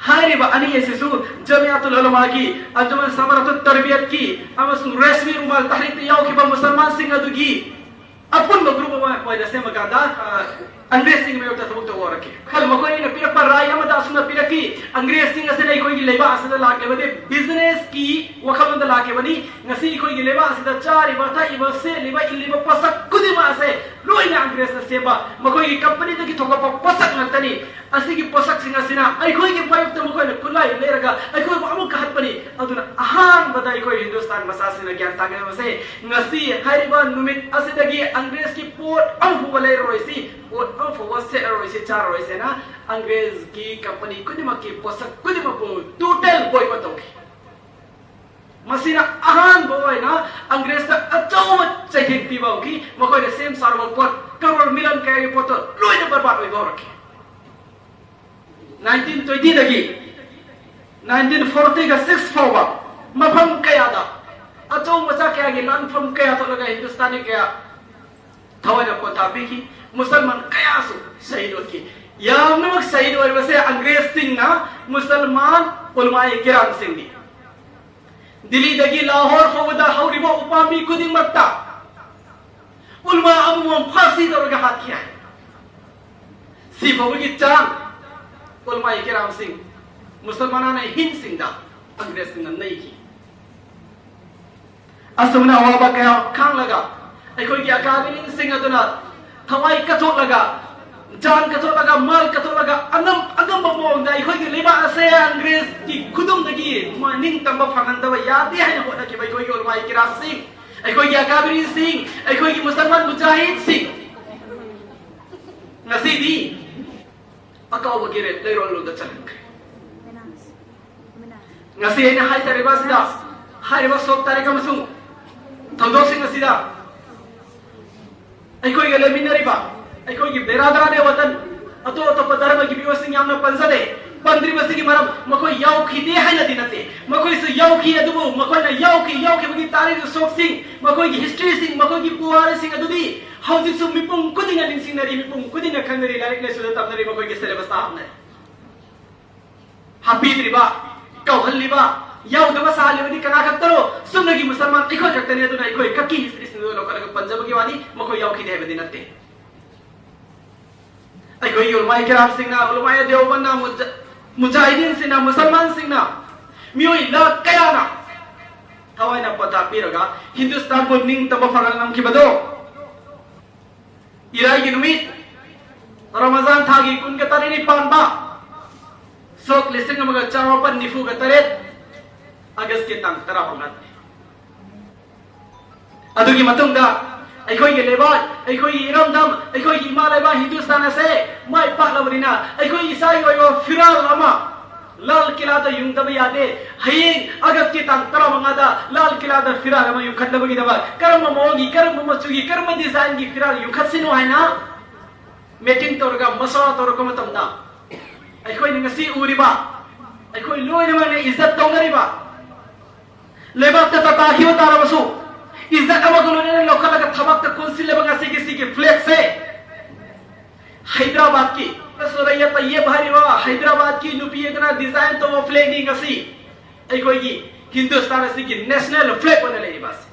ꯍꯥꯏꯔꯤꯕ ꯑꯅꯤ ꯑꯁꯤꯁꯨ ꯖꯃꯤꯌꯥꯇꯨꯜ ꯎꯂꯃꯥꯒꯤ, ꯑꯟꯖꯨꯃꯟ ꯁꯃꯥꯔꯥꯇꯨꯠ ꯇꯔꯕꯤꯌꯠꯀꯤ ꯑꯃꯁꯨꯡ ꯔꯦꯁꯃꯤ ꯔꯨꯃꯥꯜ ꯇꯍꯔꯤꯛꯇ ꯌꯥꯎꯈꯤꯕ ꯃꯨꯁꯜꯃꯥꯟꯁꯤꯡ ꯑꯗꯨꯒꯤ ꯑꯄꯨꯟꯕ ꯒ꯭ꯔꯨꯞ ꯑꯃ ꯑꯣꯏꯅ ꯁꯦꯝꯃꯀꯥꯟꯗ, ꯑ, ꯑꯪꯒ꯭ꯔꯦꯖꯁꯤꯡꯒꯤ ꯃꯥꯌꯣꯛꯇ ꯊꯕꯛ ꯇꯧꯕ ꯍꯧꯔꯛꯈꯤ꯫ ꯃꯈꯣꯏꯅ ꯄꯤꯔꯛꯄ ꯔꯥꯏ ꯑꯃꯗ ꯑꯁꯨꯝꯅ ꯄꯤꯔꯛꯈꯤ, ꯑꯪꯒ꯭ꯔꯦꯖꯁꯤꯡ ꯑꯁꯤꯅ ꯑꯩꯈꯣꯏꯒꯤ ꯂꯩꯕꯥꯛ ꯑꯁꯤꯗ ꯂꯥꯛꯂꯤꯕꯗꯤ ꯕꯤꯖꯤꯅꯦꯁꯀꯤ ꯋꯥꯈꯜꯂꯣꯟꯗ ꯂꯥꯛꯈꯤꯕꯅꯤ꯫ ꯉꯁꯤ ꯑꯩꯈꯣꯏꯒꯤ ꯂꯩꯕꯥꯛ ꯑꯁꯤꯗ ꯆꯥꯔꯤꯕ, ꯊꯛꯏꯕ, ꯁꯦꯠꯂꯤꯕ, ꯏꯜꯂꯤꯕ ꯄꯣꯠꯁꯛ ꯈꯨꯗꯤꯡꯃꯛ ꯑꯁꯦ ꯂꯣꯏꯅ ꯑꯪꯒ꯭ꯔꯦꯖꯅ ꯁꯦꯝꯕ, ꯃꯈꯣꯏꯒꯤ ꯀꯝꯄꯅꯤꯗꯒꯤ ꯊꯣꯛꯂꯛꯄ ꯄꯣꯠꯁꯛ ꯉꯥꯛꯇꯅꯤ꯫ ꯑꯁꯤꯒꯤ ꯄꯣꯠꯁꯛꯁꯤꯡ ꯑꯁꯤꯅ ꯑꯩꯈꯣꯏꯒꯤ ꯃꯥꯌꯣꯛꯇ ꯃꯈꯣꯏꯅ ꯈꯨꯠꯂꯥꯏ ꯂꯩꯔꯒ ꯑꯩꯈꯣꯏꯕꯨ ꯑꯃꯨꯛ ꯀꯥꯍꯠꯄꯅꯤ꯫ ꯑꯗꯨꯅ ꯑꯍꯥꯟꯕꯗ ꯑꯩꯈꯣꯏ ꯍꯤꯟꯗꯨꯁꯇꯥꯟ ꯃꯆꯥꯁꯤꯡꯅ ꯒ꯭ꯌꯥꯟ ꯇꯥꯒꯗꯕꯁꯦ, ꯉꯁꯤ ꯍꯥꯏꯔꯤꯕ ꯅꯨꯃꯤꯠ ꯑꯁꯤꯗꯒꯤ ꯑꯪꯒ꯭ꯔꯦꯖꯀꯤ ꯄꯣꯠ ꯑꯃꯐꯥꯎꯕ ꯂꯩꯔꯔꯣꯏꯁꯤ, ꯄꯣꯠ ꯑꯃꯐꯥꯎꯕ ꯁꯦꯠꯂꯔꯣꯏꯁꯤ, ꯆꯥꯔꯔꯣꯏꯁꯦꯅ ꯑꯪꯒ꯭ꯔꯦꯖꯀꯤ ꯀꯝꯄꯅꯤ ꯈꯨꯗꯤꯡꯃꯛꯀꯤ ꯄꯣꯠꯁꯛ ꯈꯨꯗꯤꯡꯃꯛꯄꯨ total boycott ꯇꯧꯈꯤ꯫ ꯃꯁꯤꯅ ꯑꯍꯥꯟꯕ ꯑꯣꯏꯅ ꯑꯪꯒ꯭ꯔꯦꯖꯇ ꯑꯆꯧꯕ ꯆꯩꯊꯦꯡ ꯄꯤꯕ ꯍꯧꯈꯤ꯫ ꯃꯈꯣꯏꯅ ꯁꯦꯝ ꯁꯥꯔꯨꯕ ꯄꯣꯠ ꯀꯔꯣꯔ ꯃꯤꯂꯤꯌꯟ ꯀꯌꯥꯒꯤ ꯄꯣꯠꯇꯣ ꯂꯣꯏꯅ ꯕꯔꯕꯥꯗ ꯑꯣꯏꯕ ꯍꯧꯔꯛꯈꯤ꯫ ꯅꯥꯏꯟꯇꯤꯟ ꯇ꯭ꯋꯦꯟꯇꯤꯗꯒꯤ ꯅꯥꯏꯟꯇꯤꯟ ꯐꯣꯔꯇꯤꯒ ꯁꯤꯛꯁ ꯐꯥꯎꯕ ꯃꯐꯝ ꯀꯌꯥꯗ ꯑꯆꯧ ꯃꯆꯥ ꯀꯌꯥꯒꯤ ꯂꯥꯟꯐꯝ ꯀꯌꯥ ꯊꯣꯛꯂꯒ ꯍꯤꯟꯗꯨꯁꯇꯥꯅꯤ ꯀꯌꯥ ꯊꯋꯥꯏꯅ ꯄꯣꯟꯊꯥ ꯄꯤꯈꯤ꯫ ꯃꯨꯁꯜꯃꯥꯟ ꯀꯌꯥꯁꯨ ꯁꯍꯤꯗ ꯑꯣꯏꯈꯤ꯫ ꯌꯥꯝꯅꯃꯛ ꯁꯍꯤꯗ ꯑꯣꯏꯔꯤꯕꯁꯦ ꯑꯪꯒ꯭ꯔꯦꯖꯁꯤꯡꯅ ꯃꯨꯁꯜꯃꯥꯟ ꯎꯂꯃꯥꯏ ꯀꯤꯔꯥꯝꯁꯤꯡꯅꯤ꯫ ꯗꯤꯜꯂꯤꯗꯒꯤ ꯂꯥꯍꯣꯔ ꯐꯥꯎꯕꯗ ꯍꯧꯔꯤꯕ ꯎꯄꯥꯝꯕꯤ ꯈꯨꯗꯤꯡꯃꯛꯇ ꯎꯂꯃꯥ ꯑꯃꯃꯝ ꯐꯥꯁꯤ ꯇꯧꯔꯒ ꯍꯥꯠꯈꯤ ꯍꯥꯏ꯫ ꯁꯤ ꯐꯥꯎꯕꯒꯤ ꯆꯥꯡ ꯎꯂꯃꯥ ꯀꯤꯔꯥꯝꯁꯤꯡ, ꯃꯨꯁꯜꯃꯥꯅꯥꯅ ꯍꯤꯟꯁꯤꯡꯗ ꯑꯪꯒ꯭ꯔꯦꯖꯁꯤꯡꯅ ꯅꯩꯈꯤ꯫ ꯑꯁꯨꯝꯅ ꯑꯋꯥꯕ ꯀꯌꯥ ꯈꯥꯡꯂꯒ ꯑꯩꯈꯣꯏꯒꯤ ꯑꯀꯥꯕꯤꯔꯤꯟꯁꯤꯡ ꯑꯗꯨꯅ ꯊꯋꯥꯏ ꯀꯠꯊꯣꯛꯂꯒ, ꯖꯥꯟ ꯀꯠꯊꯣꯛꯂꯒ, ꯃꯥꯜ ꯀꯠꯊꯣꯛꯂꯒ, ꯑꯉꯝ ꯑꯉꯝꯕ ꯃꯑꯣꯡꯗ ꯑꯩꯈꯣꯏꯒꯤ ꯂꯩꯕꯥꯛ ꯑꯁꯦ ꯑꯪꯒ꯭ꯔꯦꯖꯀꯤ ꯈꯨꯗꯨꯝꯗꯒꯤ ꯅꯤꯡꯇꯝꯕ ꯐꯪꯍꯟꯗꯕ ꯌꯥꯗꯦ ꯍꯥꯏꯅ ꯍꯣꯠꯅꯈꯤꯕ ꯑꯩꯈꯣꯏꯒꯤ ꯎꯂꯃꯥꯏ ꯀꯤꯔꯥꯝꯁꯤꯡ, ꯑꯩꯈꯣꯏꯒꯤ ꯑꯀꯥꯕꯤꯔꯤꯟꯁꯤꯡ, ꯑꯩꯈꯣꯏꯒꯤ ꯃꯨꯁꯜꯃꯥꯟ ꯃꯨꯖꯥꯍꯤꯗꯁꯤꯡ ꯉꯁꯤꯗꯤ ꯑꯀꯥꯎꯕꯒꯤ ꯂꯩꯔꯣꯜꯂꯣꯟꯗ ꯆꯜꯍꯟꯈ꯭ꯔꯦ꯫ ꯉꯁꯤ ꯑꯩꯅ ꯍꯥꯏꯖꯔꯤꯕ ꯑꯁꯤꯗ, ꯍꯥꯏꯔꯤꯕ ꯁꯣꯛ ꯇꯥꯔꯤꯛ ꯑꯃꯁꯨꯡ ꯊꯧꯗꯣꯛꯁꯤꯡ ꯑꯁꯤꯗ ꯑꯩꯈꯣꯏꯒ ꯂꯩꯃꯤꯟꯅꯔꯤꯕ ꯑꯩꯈꯣꯏꯒꯤ ꯕꯦꯔꯥꯗꯥꯔꯥꯅꯦ ꯋꯥꯇꯟ, ꯑꯇꯣꯞ ꯑꯇꯣꯞꯄ ꯙꯔꯃꯒꯤ ꯃꯤꯑꯣꯏꯁꯤꯡ ꯌꯥꯝꯅ ꯄꯟꯖꯗꯦ꯫ ꯄꯟꯗ꯭ꯔꯤꯕꯁꯤꯒꯤ ꯃꯔꯝ ꯃꯈꯣꯏ ꯌꯥꯎꯈꯤꯗꯦ ꯍꯥꯏꯅꯗꯤ ꯅꯠꯇꯦ, ꯃꯈꯣꯏꯁꯨ ꯌꯥꯎꯈꯤ꯫ ꯑꯗꯨꯕꯨ ꯃꯈꯣꯏꯅ ꯌꯥꯎꯈꯤ, ꯌꯥꯎꯈꯤꯕꯒꯤ ꯇꯥꯔꯤꯛ ꯁꯣꯛꯁꯤꯡ, ꯃꯈꯣꯏꯒꯤ ꯍꯤꯁꯇ꯭ꯔꯤꯁꯤꯡ, ꯃꯈꯣꯏꯒꯤ ꯄꯨꯋꯥꯔꯤꯁꯤꯡ ꯑꯗꯨꯗꯤ ꯍꯧꯖꯤꯛꯁꯨ ꯃꯤꯄꯨꯝ ꯈꯨꯗꯤꯡꯅ ꯅꯤꯡꯁꯤꯡꯅꯔꯤ, ꯃꯤꯄꯨꯝ ꯈꯨꯗꯤꯡꯅ ꯈꯪꯅꯔꯤ, ꯂꯥꯏꯔꯤꯛ ꯂꯥꯏꯁꯨꯗ ꯇꯝꯅꯔꯤ, ꯃꯈꯣꯏꯒꯤ ꯁꯦꯂꯦꯕꯁꯇ ꯍꯥꯞꯅꯔꯤ꯫ ꯍꯥꯞꯄꯤꯗ꯭ꯔꯤꯕ, ꯀꯧꯍꯜꯂꯤꯕ, ꯌꯥꯎꯗꯕ ꯁꯥꯍꯜꯂꯤꯕꯗꯤ ꯀꯅꯥ ꯈꯛꯇꯅꯣ? ꯆꯨꯝꯅꯒꯤ ꯃꯨꯁꯜꯃꯥꯟ ꯑꯩꯈꯣꯏ ꯈꯛꯇꯅꯤ꯫ ꯑꯗꯨꯅ ꯑꯩꯈꯣꯏ ꯀꯛꯀꯤ ꯍꯤꯁꯇ꯭ꯔꯤꯁꯤꯡꯗꯨ ꯂꯧꯈꯠꯂꯒ ꯄꯟꯖꯕꯒꯤ ꯋꯥꯅꯤ, ꯃꯈꯣꯏ ꯌꯥꯎꯈꯤꯗꯦ ꯍꯥꯏꯕꯗꯤ ꯅꯠꯇꯦ꯫ ꯑꯩꯈꯣꯏꯒꯤ ꯎꯂꯃꯥꯏ ꯀꯤꯔꯥꯝꯁꯤꯡꯅ, ꯎꯂꯃꯥꯏ ꯗꯦꯑꯣꯕꯟꯅ, ꯃꯨꯖꯥ-, ꯃꯨꯖꯥꯍꯤꯗꯤꯟꯁꯤꯡꯅ, ꯃꯨꯁꯜꯃꯥꯟꯁꯤꯡꯅ, ꯃꯤꯑꯣꯏ ꯂꯥꯈ ꯀꯌꯥꯅ ꯊꯋꯥꯏꯅ ꯄꯣꯊꯥ ꯄꯤꯔꯒ ꯍꯤꯟꯗꯨꯁꯇꯥꯟꯕꯨ ꯅꯤꯡꯇꯝꯕ ꯐꯪꯍꯟꯂꯝꯈꯤꯕꯗꯣ, ꯏꯔꯥꯏꯒꯤ ꯅꯨꯃꯤꯠ, ꯔꯃꯖꯥꯟ ꯊꯥꯒꯤ ꯀꯨꯟꯒ ꯇꯔꯦꯠꯅꯤ ꯄꯥꯟꯕ, ꯁꯣꯛ ꯂꯤꯁꯤꯡ ꯑꯃꯒ ꯆꯥꯃꯥꯄꯟ ꯅꯤꯐꯨꯒ ꯇꯔꯦꯠ, ꯑꯥꯒꯁꯀꯤ ꯇꯥꯡ ꯇꯔꯥꯃꯉꯥꯅꯤ꯫ ꯑꯗꯨꯒꯤ ꯃꯇꯨꯡꯗ ꯑꯩꯈꯣꯏꯒꯤ ꯂꯩꯕꯥꯛ, ꯑꯩꯈꯣꯏꯒꯤ ꯏꯔꯝꯗꯝ, ꯑꯩꯈꯣꯏꯒꯤ ꯏꯃꯥ ꯂꯩꯕꯥꯛ ꯍꯤꯟꯗꯨꯁꯇꯥꯟ ꯑꯁꯦ ꯃꯥꯏ ꯄꯥꯛꯂꯕꯅꯤꯅ, ꯑꯩꯈꯣꯏ ꯏꯁꯥꯒꯤ ꯑꯣꯏꯕ ꯐꯤꯔꯥꯜ ꯑꯃ ꯂꯥꯜ ꯀꯤꯂꯥꯗ ꯌꯨꯡꯗꯕ ꯌꯥꯗꯦ꯫ ꯍꯌꯦꯡ ꯑꯥꯒꯁꯀꯤ ꯇꯥꯡ ꯇꯔꯥꯃꯉꯥꯗ ꯂꯥꯜ ꯀꯤꯂꯥꯗ ꯐꯤꯔꯥꯜ ꯑꯃ ꯌꯨꯡꯈꯠꯅꯕꯒꯤꯗꯃꯛ ꯀꯔꯝꯕ ꯃꯑꯣꯡꯒꯤ, ꯀꯔꯝꯕ ꯃꯆꯨꯒꯤ, ꯀꯔꯝꯕ ꯗꯤꯖꯥꯏꯟꯒꯤ ꯐꯤꯔꯥꯜ ꯌꯨꯡꯈꯠꯁꯤꯅꯣ ꯍꯥꯏꯅ ꯃꯤꯇꯤꯡ ꯇꯧꯔꯒ, ꯃꯁꯥ ꯇꯧꯔꯛꯄ ꯃꯇꯝꯗ, ꯑꯩꯈꯣꯏꯅ ꯉꯁꯤ ꯎꯔꯤꯕ, ꯑꯩꯈꯣꯏ ꯂꯣꯏꯅꯃꯛꯅ ꯏꯖꯠ ꯇꯧꯅꯔꯤꯕ, ꯂꯩꯕꯥꯛꯇ ꯇꯥꯈꯤꯕ ꯇꯥꯔꯕꯁꯨ, ꯏꯖꯠ ꯑꯃꯒ ꯂꯣꯏꯅꯅ ꯂꯧꯈꯠꯂꯒ ꯊꯕꯛꯇ ꯀꯣꯟꯁꯤꯜꯂꯕ ꯉꯁꯤꯒꯤ ꯁꯤꯒꯤ ꯐ꯭ꯂꯦꯛꯁꯦ ꯍꯩꯗ꯭ꯔꯕꯥꯗꯀꯤ ꯁꯣꯔꯩꯌꯥ ꯇꯌꯦꯕ ꯍꯥꯏꯔꯤꯕ ꯍꯩꯗ꯭ꯔꯕꯥꯗꯀꯤ ꯅꯨꯄꯤ ꯑꯗꯨꯅ ꯗꯤꯖꯥꯏꯟ ꯇꯧꯕ ꯐ꯭ꯂꯦꯛꯅꯤ ꯉꯁꯤ ꯑꯩꯈꯣꯏꯒꯤ ꯍꯤꯟꯗꯨꯁꯇꯥꯟ ꯑꯁꯤꯒꯤ ꯅꯦꯁꯅꯦꯜ ꯐ꯭ꯂꯦꯛ ꯑꯣꯏꯅ ꯂꯩꯔꯤꯕ ꯑꯁꯤ꯫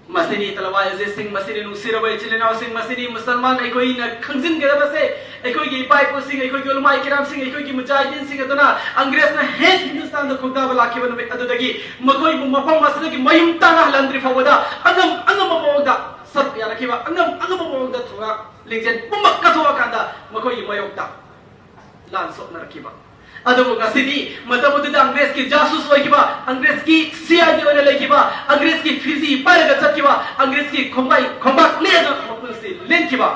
ꯃꯁꯤꯅꯤ ꯇꯂꯋꯥꯏ ꯑꯖꯤꯠꯁꯤꯡ, ꯃꯁꯤꯅꯤ ꯅꯨꯡꯁꯤꯔꯕ ꯏꯆꯤꯜ ꯏꯅꯥꯎꯁꯤꯡ, ꯃꯁꯤꯅꯤ ꯃꯨꯁꯜꯃꯥꯟ ꯑꯩꯈꯣꯏꯅ ꯈꯪꯖꯤꯟꯒꯗꯕꯁꯦ꯫ ꯑꯩꯈꯣꯏꯒꯤ ꯏꯄꯥ ꯏꯄꯨꯁꯤꯡ, ꯑꯩꯈꯣꯏꯒꯤ ꯎꯂꯃꯥꯏ ꯀꯤꯔꯥꯝꯁꯤꯡ, ꯑꯩꯈꯣꯏꯒꯤ ꯃꯨꯖꯥꯍꯤꯗꯤꯟꯁꯤꯡ ꯑꯗꯨꯅ ꯑꯪꯒ꯭ꯔꯦꯖꯅ ꯍꯦꯛ ꯍꯤꯟꯗꯨꯁꯇꯥꯟꯗ ꯈꯣꯡꯗꯥꯕ ꯂꯥꯛꯈꯤꯕ ꯅꯨꯃꯤꯠ ꯑꯗꯨꯗꯒꯤ ꯃꯈꯣꯏꯕꯨ ꯃꯐꯝ ꯑꯁꯤꯗꯒꯤ ꯃꯌꯨꯝ ꯇꯥꯅ ꯍꯜꯍꯟꯗ꯭ꯔꯤ ꯐꯥꯎꯕꯗ ꯑꯉꯝ ꯑꯉꯝꯕ ꯃꯑꯣꯡꯗ ꯁꯔꯨꯛ ꯌꯥꯔꯛꯈꯤꯕ, ꯑꯉꯝ ꯑꯉꯝꯕ ꯃꯑꯣꯡꯗ ꯊꯧꯔꯥꯡ ꯂꯤꯡꯖꯦꯜ ꯄꯨꯝꯕ ꯀꯠꯊꯣꯛꯑꯀꯥꯟꯗ ꯃꯈꯣꯏꯒꯤ ꯃꯥꯌꯣꯛꯇ ꯂꯥꯟ ꯁꯣꯛꯅꯔꯛꯈꯤꯕ꯫ ꯑꯗꯨꯕꯨ ꯉꯁꯤꯗꯤ ꯃꯇꯝ ꯑꯗꯨꯗ ꯑꯪꯒ꯭ꯔꯦꯖꯀꯤ ꯖꯥꯁꯨꯁ ꯑꯣꯏꯈꯤꯕ, ꯑꯪꯒ꯭ꯔꯦꯖꯀꯤ ꯁꯤ ꯑꯥꯏ ꯗꯤ ꯑꯣꯏꯅ ꯂꯩꯈꯤꯕ, ꯑꯪꯒ꯭ꯔꯦꯖꯀꯤ ꯐꯤꯖꯤ ꯄꯥꯏꯔꯒ ꯆꯠꯈꯤꯕ, ꯑꯪꯒ꯭ꯔꯦꯖꯀꯤ ꯈꯣꯡꯕꯥꯏ, ꯈꯣꯡꯕꯥꯛ ꯂꯦꯟꯗꯨꯅ ꯃꯄꯨꯟꯁꯤ ꯂꯦꯟꯈꯤꯕ꯫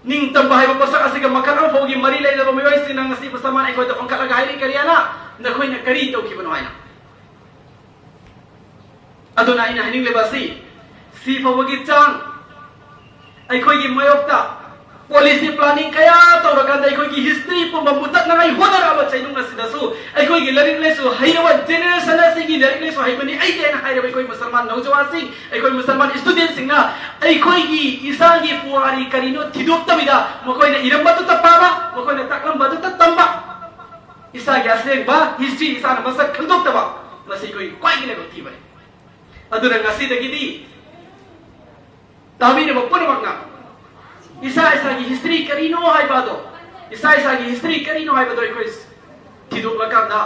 ꯅꯤꯡꯇꯝꯕ ꯍꯥꯏꯕ ꯄꯣꯠꯁꯛ ꯑꯁꯤꯒ ꯃꯈꯜ ꯑꯃ ꯐꯥꯎꯒꯤ ꯃꯔꯤ ꯂꯩꯅꯕ ꯃꯤꯑꯣꯏꯁꯤꯡꯅ ꯉꯁꯤ ꯃꯨꯁꯜꯃꯥꯟ ꯑꯩꯈꯣꯏꯗ ꯑꯣꯟꯈꯠꯂꯒ ꯍꯥꯏꯔꯤ, ꯀꯔꯤ ꯍꯥꯏꯅ? ꯅꯈꯣꯏꯅ ꯀꯔꯤ ꯇꯧꯈꯤꯕꯅꯣ ꯍꯥꯏꯅ꯫ ꯑꯗꯨꯅ ꯑꯩꯅ ꯍꯥꯏꯅꯤꯡꯂꯤꯕ ꯑꯁꯤ, ꯁꯤ ꯐꯥꯎꯕꯒꯤ ꯆꯥꯡ ꯑꯩꯈꯣꯏꯒꯤ ꯃꯥꯌꯣꯛꯇ ꯄꯣꯂꯤꯁꯤ ꯄ꯭ꯂꯥꯅꯤꯡ ꯀꯌꯥ ꯇꯧꯔꯀꯥꯟꯗ ꯑꯩꯈꯣꯏꯒꯤ ꯍꯤꯁꯇ꯭ꯔꯤ ꯄꯨꯝꯕ ꯃꯨꯠꯇꯠꯅꯉꯥꯏ ꯍꯣꯠꯅꯔꯛꯑꯕ ꯆꯩꯅꯨꯡ ꯑꯁꯤꯗꯁꯨ ꯑꯩꯈꯣꯏꯒꯤ ꯂꯥꯏꯔꯤꯛ ꯂꯥꯏꯁꯨ ꯍꯩꯔꯕ ꯖꯦꯅꯦꯔꯦꯁꯟ ꯑꯁꯤꯒꯤ ꯂꯥꯏꯔꯤꯛ ꯂꯥꯏꯁꯨ ꯍꯩꯕꯅꯤ ꯑꯩꯗꯤ ꯍꯥꯏꯅ ꯍꯥꯏꯔꯕ ꯑꯩꯈꯣꯏ ꯃꯨꯁꯜꯃꯥꯟ ꯅꯧꯖꯋꯥꯟꯁꯤꯡ, ꯑꯩꯈꯣꯏ ꯃꯨꯁꯜꯃꯥꯟ ꯏꯁꯇꯨꯗꯦꯟꯁꯤꯡꯅ ꯑꯩꯈꯣꯏꯒꯤ ꯏꯁꯥꯒꯤ ꯄꯨꯋꯥꯔꯤ ꯀꯔꯤꯅꯣ ꯊꯤꯗꯣꯛꯇꯕꯤꯗ, ꯃꯈꯣꯏꯅ ꯏꯔꯝꯕꯗꯨꯇ ꯄꯥꯕ, ꯃꯈꯣꯏꯅ ꯇꯥꯛꯂꯝꯕꯗꯨꯇ ꯇꯝꯕ, ꯏꯁꯥꯒꯤ ꯑꯁꯦꯡꯕ ꯍꯤꯁꯇ꯭ꯔꯤ ꯏꯁꯥꯅ ꯃꯁꯛ ꯈꯪꯗꯣꯛꯇꯕ, ꯃꯁꯤ ꯑꯩꯈꯣꯏꯒꯤ ꯈ꯭ꯋꯥꯏꯗꯒꯤ ꯂꯥꯏꯕꯛ ꯊꯤꯕꯅꯤ꯫ ꯑꯗꯨꯅ ꯉꯁꯤꯗꯒꯤꯗꯤ ꯇꯥꯕꯤꯔꯤꯕ ꯄꯨꯝꯅꯃꯛꯅ ꯏꯁꯥ ꯏꯁꯥꯒꯤ ꯍꯤꯁꯇ꯭ꯔꯤ ꯀꯔꯤꯅꯣ ꯍꯥꯏꯕ ꯑꯗꯣ, ꯏꯁꯥ ꯏꯁꯥꯒꯤ ꯍꯤꯁꯇ꯭ꯔꯤ ꯀꯔꯤꯅꯣ ꯍꯥꯏꯕꯗꯣ ꯑꯩꯈꯣꯏ ꯊꯤꯗꯣꯛꯂꯀꯥꯟꯗ,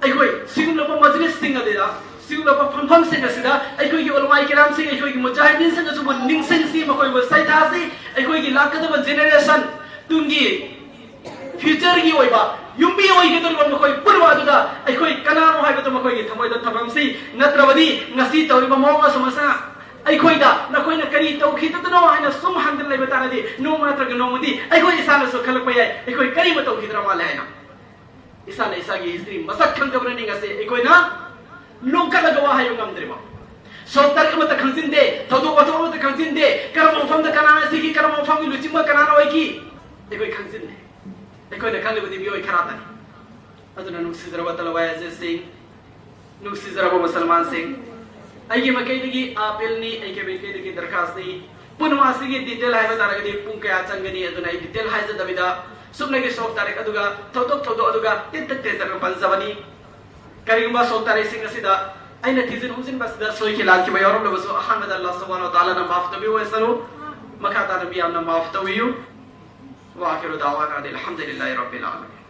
ꯑꯩꯈꯣꯏ ꯁꯤꯒꯨꯝꯂꯕ ꯃꯖꯂꯤꯁꯁꯤꯡ ꯑꯗꯨꯗ, ꯁꯤꯒꯨꯝꯂꯕ ꯐꯝꯐꯝꯁꯤꯡ ꯑꯁꯤꯗ ꯑꯩꯈꯣꯏꯒꯤ ꯎꯂꯃꯥꯏ ꯀꯤꯔꯥꯝꯁꯤꯡ, ꯑꯩꯈꯣꯏꯒꯤ ꯃꯨꯖꯥꯍꯤꯗꯤꯟꯁꯤꯡ ꯑꯁꯤꯕꯨ ꯅꯤꯡꯁꯤꯡꯁꯤ, ꯃꯈꯣꯏꯕꯨ ꯁꯩꯊꯥꯁꯤ, ꯑꯩꯈꯣꯏꯒꯤ ꯂꯥꯛꯀꯗꯕ ꯖꯦꯅꯦꯔꯦꯁꯟ, ꯇꯨꯡꯒꯤ ꯐ꯭ꯌꯨꯆꯔꯒꯤ ꯑꯣꯏꯕ ꯌꯨꯝꯕꯤ ꯑꯣꯏꯒꯗꯧꯔꯤꯕ ꯃꯈꯣꯏ ꯄꯨꯝꯅꯃꯛ ꯑꯗꯨꯗ ꯑꯩꯈꯣꯏ ꯀꯅꯥꯅꯣ ꯍꯥꯏꯕꯗꯨ ꯃꯈꯣꯏꯒꯤ ꯊꯃꯣꯏꯗ ꯊꯝꯐꯝꯁꯤ꯫ ꯅꯠꯇ꯭ꯔꯕꯗꯤ ꯉꯁꯤ ꯇꯧꯔꯤꯕ ꯃꯑꯣꯡ ꯑꯁꯨꯝ ꯑꯁꯤꯅ ꯑꯩꯈꯣꯏꯗ ꯅꯈꯣꯏꯅ ꯀꯔꯤ ꯇꯧꯈꯤꯗꯕꯅꯣ ꯍꯥꯏꯅ ꯁꯨꯝ ꯍꯪꯗꯅ ꯂꯩꯕ ꯇꯥꯔꯗꯤ, ꯅꯣꯡꯃ ꯅꯠꯇ꯭ꯔꯒ ꯅꯣꯡꯃꯗꯤ ꯑꯩꯈꯣꯏ ꯏꯁꯥꯅꯁꯨ ꯈꯜꯂꯛꯄ ꯌꯥꯏ, ꯑꯩꯈꯣꯏ ꯀꯔꯤꯕꯨ ꯇꯧꯈꯤꯗ꯭ꯔ ꯃꯥꯜꯂꯦ ꯍꯥꯏꯅ꯫ ꯏꯁꯥꯅ ꯏꯁꯥꯒꯤ ꯍꯤꯁꯇ꯭ꯔꯤ ꯃꯁꯛ ꯈꯪꯗꯕꯅꯅꯤ ꯉꯁꯤ ꯑꯩꯈꯣꯏꯅ ꯂꯣꯡꯈꯠꯂꯒ ꯋꯥ ꯍꯥꯏꯕ ꯉꯝꯗ꯭ꯔꯤꯕ꯫ ꯁꯣꯛ ꯇꯥꯔꯤꯛ ꯑꯃꯠꯇ ꯈꯪꯖꯤꯟꯗꯦ, ꯊꯧꯗꯣꯛ ꯋꯥꯊꯣꯛ ꯑꯃꯠꯇ ꯈꯪꯖꯤꯟꯗꯦ, ꯀꯔꯝꯕ ꯃꯐꯝꯗ ꯀꯅꯥꯅ ꯁꯤꯈꯤ, ꯀꯔꯝꯕ ꯃꯐꯝꯒꯤ ꯂꯨꯆꯤꯡꯕ ꯀꯅꯥꯅ ꯑꯣꯏꯈꯤ, ꯑꯩꯈꯣꯏ ꯈꯪꯖꯤꯟꯗꯦ꯫ ꯑꯩꯈꯣꯏꯅ ꯈꯪꯂꯤꯕꯗꯤ ꯃꯤꯑꯣꯏ ꯈꯔꯇꯅꯤ꯫ ꯑꯗꯨꯅ ꯅꯨꯡꯁꯤꯖꯔꯕ ꯇꯂꯋꯥꯏ ꯑꯖꯤꯠꯁꯤꯡ, ꯅꯨꯡꯁꯤꯖꯔꯕ ꯃꯨꯁꯜꯃꯥꯟꯁꯤꯡ, ꯑꯩꯒꯤ ꯃꯥꯏꯀꯩꯗꯒꯤ ꯑꯥꯄꯤꯜꯅꯤ, ꯑꯩꯒꯤ ꯃꯥꯏꯀꯩꯗꯒꯤ ꯗꯔꯈꯥꯁꯅꯤ꯫ ꯄꯨꯝꯅꯃꯛ ꯑꯁꯤꯒꯤ ꯗꯤꯇꯦꯜ ꯍꯥꯏꯕ ꯇꯥꯔꯒꯗꯤ ꯄꯨꯡ ꯀꯌꯥ ꯆꯪꯒꯅꯤ, ꯑꯗꯨꯅ ꯑꯩ ꯗꯤꯇꯦꯜ ꯍꯥꯏꯖꯗꯕꯤꯗ ꯁꯨꯞꯅꯒꯤ ꯁꯣꯛ ꯇꯥꯔꯤꯛ ꯑꯗꯨꯒ ꯊꯧꯗꯣꯛ ꯊꯧꯗꯣꯛ ꯑꯗꯨꯒ ꯇꯦꯟꯇꯛ ꯇꯦꯟꯇꯛꯅ ꯄꯟꯖꯕꯅꯤ꯫ ꯀꯔꯤꯒꯨꯝꯕ ꯁꯣꯛ ꯇꯥꯔꯤꯛꯁꯤꯡ ꯑꯁꯤꯗ ꯑꯩꯅ ꯊꯤꯖꯤꯟ ꯍꯨꯝꯖꯤꯟꯕꯁꯤꯗ ꯁꯣꯏꯈꯤ ꯂꯥꯟꯈꯤꯕ ꯌꯥꯎꯔꯝꯂꯕꯁꯨ ꯑꯍꯥꯟꯕꯗ ꯑꯜꯂꯥꯍ ꯁꯨꯕꯍꯥꯅꯍꯨ ꯋ ꯇꯥꯂꯥꯅ ꯃꯥꯐ ꯇꯧꯕꯤꯌꯨ ꯍꯥꯏꯁꯅꯨ꯫ ꯃꯈꯥ ꯇꯥꯅ ꯃꯤꯌꯥꯝꯅ ꯃꯥꯐ ꯇꯧꯕꯤꯌꯨ꯫ ꯋꯥꯈꯤꯔꯨ ꯗꯥꯋꯥꯅ ꯑꯂꯍꯝꯗꯨꯂꯤꯜꯂꯥꯍꯤ ꯔꯕꯤꯜ ꯑꯥꯂꯃꯤꯟ꯫